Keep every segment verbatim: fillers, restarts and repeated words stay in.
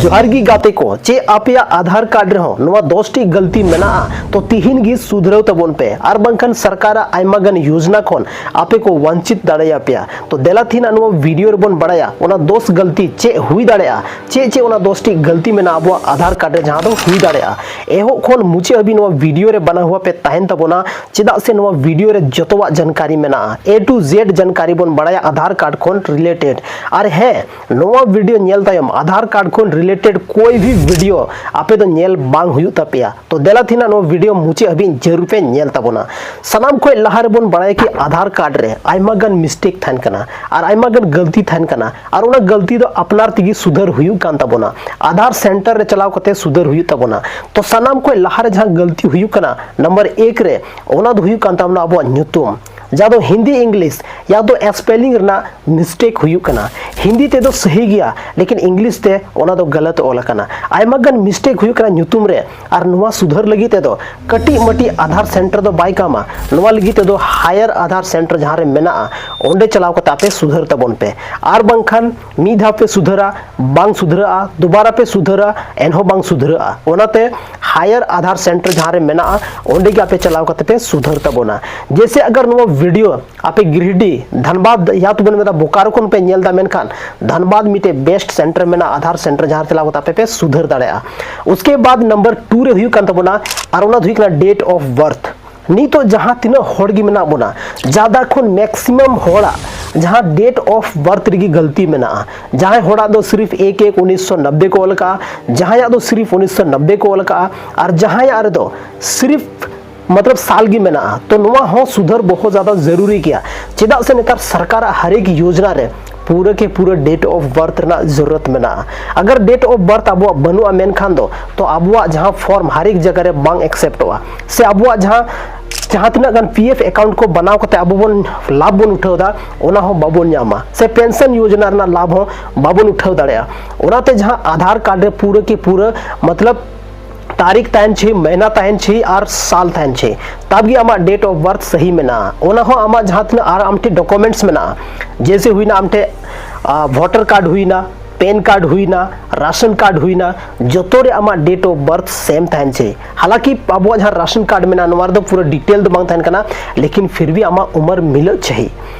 ᱡᱚᱦᱟᱨ ᱜᱮ ᱜᱟᱛᱮ ᱠᱚ, ᱪᱮᱫ ᱟᱯᱮᱭᱟᱜ ᱟᱫᱷᱟᱨ ᱠᱟᱨᱰ ᱨᱮᱦᱚᱸ ᱱᱚᱣᱟ ᱫᱚᱥ ᱴᱤ ᱜᱟᱹᱞᱛᱤ ᱢᱮᱱᱟᱜᱼᱟ? ᱛᱚ ᱛᱤᱦᱤᱧ ᱜᱮ ᱥᱩᱫᱷᱨᱟᱹᱣ ᱛᱟᱵᱚᱱ ᱯᱮ, ᱟᱨ ᱵᱟᱝᱠᱷᱟᱱ ᱥᱚᱨᱠᱟᱨᱟᱜ ᱟᱭᱢᱟ ᱜᱟᱱ ᱭᱳᱡᱽᱱᱟ ᱠᱷᱚᱱ ᱟᱯᱮ ᱠᱚ ᱣᱟᱧᱪᱤᱛ ᱫᱟᱲᱮᱭᱟᱯᱮᱭᱟ᱾ ᱛᱚ ᱫᱮᱞᱟ ᱛᱤᱦᱤᱧᱟᱜ ᱱᱚᱣᱟ ᱵᱷᱤᱰᱤᱭᱳ ᱨᱮᱵᱚᱱ ᱵᱟᱲᱟᱭᱟ ᱚᱱᱟ ᱫᱚᱥ ᱜᱟᱹᱞᱛᱤ ᱪᱮᱫ ᱦᱩᱭ ᱫᱟᱲᱮᱭᱟᱜᱼᱟ, ᱪᱮᱫ ᱪᱮᱫ ᱚᱱᱟ ᱫᱚᱥ ᱴᱤ ᱜᱟᱹᱞᱛᱤ ᱢᱮᱱᱟᱜᱼᱟ ᱟᱵᱚᱣᱟᱜ ᱟᱫᱷᱟᱨ ᱠᱟᱨᱰ ᱨᱮ ᱡᱟᱦᱟᱸ ᱫᱚ ᱦᱩᱭ ᱫᱟᱲᱮᱭᱟᱜᱼᱟ᱾ ᱮᱦᱚᱵ ᱠᱷᱚᱱ ᱢᱩᱪᱟᱹᱫ ᱦᱟᱹᱵᱤᱡ ᱱᱚᱣᱟ ᱵᱷᱤᱰᱤᱭᱳ ᱨᱮ ᱵᱟᱱᱟ ᱦᱩᱭ ᱯᱮ ᱛᱟᱦᱮᱱ ᱛᱟᱵᱚᱱᱟ, ᱪᱮᱫᱟᱜ ᱥᱮ ᱱᱚᱣᱟ ᱵᱷᱤᱰᱤᱭᱳ ᱨᱮ ᱡᱚᱛᱚᱣᱟᱜ ᱡᱟᱱᱠᱟᱨᱤ ᱢᱮᱱᱟᱜᱼᱟ, A to Z ᱡᱟᱱᱠᱟᱨᱤ ᱵᱚᱱ ᱵᱟᱲᱟᱭᱟ ᱟᱫᱷᱟᱨ ᱠᱟᱨᱰ ᱠᱷᱚᱱ ᱨᱤᱞᱮᱴᱮᱰ᱾ ᱟᱨ ᱦᱮᱸ, ᱱᱚᱣᱟ ᱵᱷᱤᱰᱤᱭᱳ ᱧᱮᱞ ᱛᱟᱭᱚᱢ ᱟᱫᱷᱟᱨ ᱠᱟᱨᱰ ᱠᱷᱚᱱ ᱨᱤᱞᱮᱴᱮᱰ ᱠᱳᱭ ᱵᱷᱤ ᱵᱷᱤᱰᱤᱭᱳ ᱟᱯᱮ ᱫᱚ ᱧᱮᱞ ᱵᱟᱝ ᱦᱩᱭᱩᱜ ᱛᱟᱯᱮᱭᱟ᱾ ᱛᱚ ᱫᱮᱞᱟ ᱛᱤᱦᱤᱧᱟᱜ ᱱᱚᱣᱟ ᱵᱷᱤᱰᱤᱭᱳ ᱢᱩᱪᱟᱹᱫ ᱦᱟᱹᱵᱤᱡ ᱡᱟᱹᱨᱩᱲ ᱯᱮ ᱧᱮᱞ ᱛᱟᱵᱚᱱᱟ᱾ ᱥᱟᱱᱟᱢ ᱠᱷᱚᱱ ᱞᱟᱦᱟ ᱨᱮᱵᱚᱱ ᱵᱟᱲᱟᱭᱟ ᱠᱤ ᱟᱫᱷᱟᱨ ᱠᱟᱨᱰ ᱨᱮ ᱟᱭᱢᱟ ᱜᱟᱱ ᱢᱤᱥᱴᱮᱠ ᱛᱟᱦᱮᱱ ᱠᱟᱱᱟ ᱟᱨ ᱟᱭᱢᱟ ᱜᱟᱱ ᱜᱟᱹᱞᱛᱤ ᱛᱟᱦᱮᱱ ᱠᱟᱱᱟ, ᱟᱨ ᱚᱱᱟ ᱜᱟᱹᱞᱛᱤ ᱫᱚ ᱟᱯᱱᱟᱨ ᱛᱮᱜᱮ ᱥᱩᱫᱷᱟᱹᱨ ᱦᱩᱭᱩᱜ ᱠᱟᱱ ᱛᱟᱵᱚᱱᱟ, ᱟᱫᱷᱟᱨ ᱥᱮᱱᱴᱟᱨ ᱨᱮ ᱪᱟᱞᱟᱣ ᱠᱟᱛᱮ ᱥᱩᱫᱷᱟᱹᱨ ᱦᱩᱭᱩᱜ ᱛᱟᱵᱚᱱᱟ᱾ ᱛᱚ ᱥᱟᱱᱟᱢ ᱠᱷᱚᱱ ᱞᱟᱦᱟ ᱨᱮ ᱡᱟᱦᱟᱸ ᱜᱟᱹᱞᱛᱤ ᱦᱩᱭᱩᱜ ᱠᱟᱱᱟ ᱱᱟᱢᱵᱟᱨ ᱮᱠ ᱨᱮ, ᱚᱱᱟ ᱫᱚ ᱦᱩᱭᱩᱜ ᱠᱟᱱ ᱛᱟᱵᱚᱱᱟ ᱟᱵᱚᱣᱟᱜ ᱧᱩᱛᱩᱢ, ᱡᱟᱦᱟᱸ ᱫᱚ ᱦᱤᱱᱫᱤ ᱤᱝᱞᱤᱥ ᱭᱟ ᱫᱚ ᱥᱯᱮᱞᱤᱝ ᱨᱮᱱᱟᱜ ᱢᱤᱥᱴᱮᱠ ᱦᱩᱭᱩᱜ ᱠᱟᱱᱟ᱾ ᱦᱤᱱᱫᱤ ᱛᱮᱫᱚ ᱥᱟᱹᱦᱤ ᱜᱮᱭᱟ, ᱞᱮᱠᱤᱱ ᱤᱝᱞᱤᱥ ᱛᱮ ᱚᱱᱟ ᱫᱚ ᱜᱟᱞᱟᱛ ᱚᱞ ᱟᱠᱟᱱᱟ᱾ ᱟᱭᱢᱟ ᱜᱟᱱ ᱢᱤᱥᱴᱮᱠ ᱦᱩᱭᱩᱜ ᱠᱟᱱᱟ ᱧᱩᱛᱩᱢ ᱨᱮ, ᱟᱨ ᱱᱚᱣᱟ ᱥᱩᱫᱷᱟᱹᱨ ᱞᱟᱹᱜᱤᱫ ᱛᱮᱫᱚ ᱠᱟᱹᱴᱤᱡ ᱢᱟᱹᱴᱤᱡ ᱟᱫᱷᱟᱨ ᱥᱮᱱᱴᱟᱨ ᱫᱚ ᱵᱟᱭ ᱠᱟᱢᱟ᱾ ᱱᱚᱣᱟ ᱞᱟᱹᱜᱤᱫ ᱛᱮᱫᱚ ᱦᱟᱭᱟᱨ ᱟᱫᱷᱟᱨ ᱥᱮᱱᱴᱟᱨ ᱡᱟᱦᱟᱸ ᱨᱮ ᱢᱮᱱᱟᱜᱼᱟ, ᱚᱸᱰᱮ ᱪᱟᱞᱟᱣ ᱠᱟᱛᱮ ᱟᱯᱮ ᱥᱩᱫᱷᱟᱹᱨ ᱛᱟᱵᱚᱱ ᱯᱮ᱾ ᱟᱨ ᱵᱟᱝᱠᱷᱟᱱ ᱢᱤᱫ ᱫᱷᱟᱣ ᱯᱮ ᱥᱩᱫᱷᱟᱹᱨᱟ, ᱵᱟᱝ ᱥᱩᱫᱷᱟᱹᱨᱟᱜᱼᱟ, ᱫᱩᱵᱟᱨᱟ ᱯᱮ ᱥᱩᱫᱷᱟᱹᱨᱟ, ᱮᱱᱦᱚᱸ ᱵᱟᱝ ᱥᱩᱫᱷᱟᱹᱨᱟᱜᱼᱟ᱾ ᱚᱱᱟᱛᱮ ᱦᱟᱭᱟᱨ ᱟᱫᱷᱟᱨ ᱥᱮᱱᱴᱟᱨ ᱡᱟᱦᱟᱸ ᱨᱮ ᱢᱮᱱᱟᱜᱼᱟ, ᱚᱸᱰᱮ ᱜᱮ ᱟᱯᱮ ᱪᱟᱞᱟᱣ ᱠᱟᱛᱮ ᱯᱮ ᱥᱩᱫᱷᱟᱹᱨ ᱛᱟᱵᱚᱱᱟ᱾ ᱡᱮᱭᱥᱮ ᱟᱜᱟᱨ ᱱᱚᱣᱟ ᱵᱷᱤᱰᱤᱭᱳ ᱟᱯᱮ ᱜᱤᱨᱤᱰᱤ, ᱫᱷᱟᱱᱵᱟᱫᱽ ᱭᱟ ᱛᱚ ᱵᱚᱱ ᱢᱮᱛᱟ ᱵᱳᱠᱟᱨᱳ ᱠᱷᱚᱱ ᱯᱮ ᱧᱮᱞ ᱮᱫᱟ, ᱢᱮᱱᱠᱷᱟᱱ ᱫᱷᱟᱱᱵᱟᱫᱽ ᱢᱤᱫᱴᱮᱡ ᱵᱮᱥᱴ ᱥᱮᱱᱴᱟᱨ ᱢᱮᱱᱟᱜᱼᱟ, ᱟᱫᱷᱟᱨ ᱥᱮᱱᱴᱟᱨ ᱡᱟᱦᱟᱸ ᱨᱮ ᱪᱟᱞᱟᱣ ᱠᱟᱛᱮ ᱟᱯᱮ ᱯᱮ ᱥᱩᱫᱷᱟᱹᱨ ᱫᱟᱲᱮᱭᱟᱜᱼᱟ᱾ ᱩᱥᱠᱮ ᱵᱟᱫ ᱱᱟᱢᱵᱟᱨ ᱴᱩ ᱨᱮ ᱦᱩᱭᱩᱜ ᱠᱟᱱ ᱛᱟᱵᱚᱱᱟ, ᱟᱨ ᱚᱱᱟ ᱫᱚ ᱦᱩᱭᱩᱜ ᱠᱟᱱᱟ ᱰᱮᱴ ᱚᱯᱷ ᱵᱟᱨᱛᱷ᱾ ᱱᱤᱛᱚᱜ ᱡᱟᱦᱟᱸ ᱛᱤᱱᱟᱹᱜ ᱦᱚᱲ ᱜᱮ ᱢᱮᱱᱟᱜ ᱵᱚᱱᱟ, ᱡᱟᱫᱟ ᱠᱷᱚᱱ ᱢᱮᱠᱥᱤᱢᱟᱢ ᱦᱚᱲᱟᱜ ᱡᱟᱦᱟᱸ ᱰᱮᱴ ᱚᱯᱷ ᱵᱟᱨᱛᱷ ᱨᱮᱜᱮ ᱜᱟᱹᱞᱛᱤ ᱢᱮᱱᱟᱜᱼᱟ᱾ ᱡᱟᱦᱟᱸᱭ ᱦᱚᱲᱟᱜ ᱫᱚ ᱥᱤᱨᱤᱯ ᱮᱠ ᱮᱠ ᱩᱱᱤᱥᱥᱚ ᱱᱚᱵᱵᱮ ᱠᱚ ᱚᱞ ᱠᱟᱜᱼᱟ, ᱡᱟᱦᱟᱸᱭᱟᱜ ᱫᱚ ᱥᱤᱨᱤᱯ ᱩᱱᱤᱥᱥᱚ ᱱᱚᱵᱵᱮ ᱠᱚ ᱚᱞ ᱠᱟᱜᱼᱟ, ᱟᱨ ᱡᱟᱦᱟᱸᱭᱟᱜ ᱨᱮᱫᱚ ᱥᱤᱨᱤᱯ ᱢᱚᱛᱞᱚᱵ ᱥᱟᱞ ᱜᱮ ᱢᱮᱱᱟᱜᱼᱟ᱾ ᱛᱚ ᱱᱚᱣᱟ ᱦᱚᱸ ᱥᱩᱫᱷᱟᱹᱨ ᱵᱚᱦᱩᱛ ᱡᱟᱫᱟ ᱡᱟᱹᱨᱩᱨᱤ ᱜᱮᱭᱟ, ᱪᱮᱫᱟᱜ ᱥᱮ ᱱᱮᱛᱟᱨ ᱥᱚᱨᱠᱟᱨᱟᱜ ᱦᱟᱨᱮᱠ ᱭᱳᱡᱽᱱᱟ ᱨᱮ ᱯᱩᱨᱟᱹ ᱠᱮ ᱯᱩᱨᱟᱹ ᱰᱮᱴ ᱚᱯᱷ ᱵᱟᱨᱛᱷ ᱨᱮᱱᱟᱜ ᱡᱟᱹᱨᱩᱨᱟᱛ ᱢᱮᱱᱟᱜᱼᱟ᱾ ᱟᱜᱟᱨ ᱰᱮᱴ ᱚᱯᱷ ᱵᱟᱨᱛᱷ ᱟᱵᱚᱣᱟᱜ ᱵᱟᱹᱱᱩᱜᱼᱟ, ᱢᱮᱱᱠᱷᱟᱱ ᱫᱚ ᱛᱚ ᱟᱵᱚᱣᱟᱜ ᱡᱟᱦᱟᱸ ᱯᱷᱚᱨᱢ ᱦᱟᱨᱮᱠ ᱡᱟᱭᱜᱟ ᱨᱮ ᱵᱟᱝ ᱮᱠᱥᱮᱯᱴᱚᱜᱼᱟ, ᱥᱮ ᱟᱵᱚᱣᱟᱜ ᱡᱟᱦᱟᱸ ᱡᱟᱦᱟᱸ ᱛᱤᱱᱟᱹᱜ ᱜᱟᱱ ᱯᱤ ᱮᱯᱷ ᱮᱠᱟᱣᱩᱱᱴ ᱠᱚ ᱵᱮᱱᱟᱣ ᱠᱟᱛᱮ ᱟᱵᱚ ᱵᱚᱱ ᱞᱟᱵᱷ ᱵᱚᱱ ᱩᱴᱷᱟᱹᱣ ᱮᱫᱟ, ᱚᱱᱟ ᱦᱚᱸ ᱵᱟᱵᱚᱱ ᱧᱟᱢᱟ, ᱥᱮ ᱯᱮᱱᱥᱚᱱ ᱭᱳᱡᱽᱱᱟ ᱨᱮᱱᱟᱜ ᱞᱟᱵᱷ ᱦᱚᱸ ᱵᱟᱵᱚᱱ ᱩᱴᱷᱟᱹᱣ ᱫᱟᱲᱮᱭᱟᱜᱼᱟ᱾ ᱚᱱᱟᱛᱮ ᱡᱟᱦᱟᱸ ᱟᱫᱷᱟᱨ ᱠᱟᱨᱰ ᱨᱮ ᱯᱩᱨᱟᱹ ᱠᱮ ᱯᱩᱨᱟᱹ ᱢᱚᱛᱞᱚᱵ ᱛᱟᱨᱤᱠᱷ ᱛᱟᱦᱮᱱ ᱪᱟᱹᱦᱤ, ᱢᱟᱹᱦᱱᱟᱹ ᱛᱟᱦᱮᱱ ᱪᱟᱹᱦᱤ ᱟᱨ ᱥᱟᱞ ᱛᱟᱦᱮᱱ ᱪᱟᱹᱦᱤ, ᱛᱟᱵ ᱜᱮ ᱟᱢᱟᱜ ᱰᱮᱴ ᱚᱯᱷ ᱵᱟᱨᱛᱷ ᱥᱟᱹᱦᱤ ᱢᱮᱱᱟᱜᱼᱟ᱾ ᱚᱱᱟ ᱦᱚᱸ ᱟᱢᱟᱜ ᱡᱟᱦᱟᱸ ᱛᱤᱱᱟᱹᱜ ᱟᱨ ᱟᱢ ᱴᱷᱮᱱ ᱰᱚᱠᱩᱢᱮᱱᱴᱥ ᱢᱮᱱᱟᱜᱼᱟ, ᱡᱮᱭᱥᱮ ᱦᱩᱭᱱᱟ ᱟᱢ ᱴᱷᱮᱱ ᱵᱷᱳᱴᱟᱨ ᱠᱟᱨᱰ ᱦᱩᱭᱱᱟ, ᱯᱮᱱ ᱠᱟᱨᱰ ᱦᱩᱭᱱᱟ, ᱨᱟᱥᱚᱱ ᱠᱟᱨᱰ ᱦᱩᱭᱱᱟ, ᱡᱚᱛᱚ ᱨᱮ ᱟᱢᱟᱜ ᱰᱮᱴ ᱚᱯᱷ ᱵᱟᱨᱛᱷ ᱥᱮᱢ ᱛᱟᱦᱮᱱ ᱪᱟᱹᱦᱤ᱾ ᱦᱟᱞᱟᱸᱠᱤ ᱟᱵᱚᱣᱟᱜ ᱡᱟᱦᱟᱸ ᱨᱟᱥᱚᱱ ᱠᱟᱨᱰ ᱢᱮᱱᱟᱜᱼᱟ, ᱱᱚᱣᱟ ᱨᱮᱫᱚ ᱯᱩᱨᱟᱹ ᱰᱤᱴᱮᱞ ᱫᱚ ᱵᱟᱝ ᱛᱟᱦᱮᱱ ᱠᱟᱱᱟ, ᱞᱮᱠᱤᱱ ᱯᱷᱤᱨ ᱵᱷᱤ ᱟᱢᱟᱜ ᱩᱢᱟᱹᱨ ᱢᱤᱞᱟᱹᱜ ᱪᱟᱹᱦᱤ᱾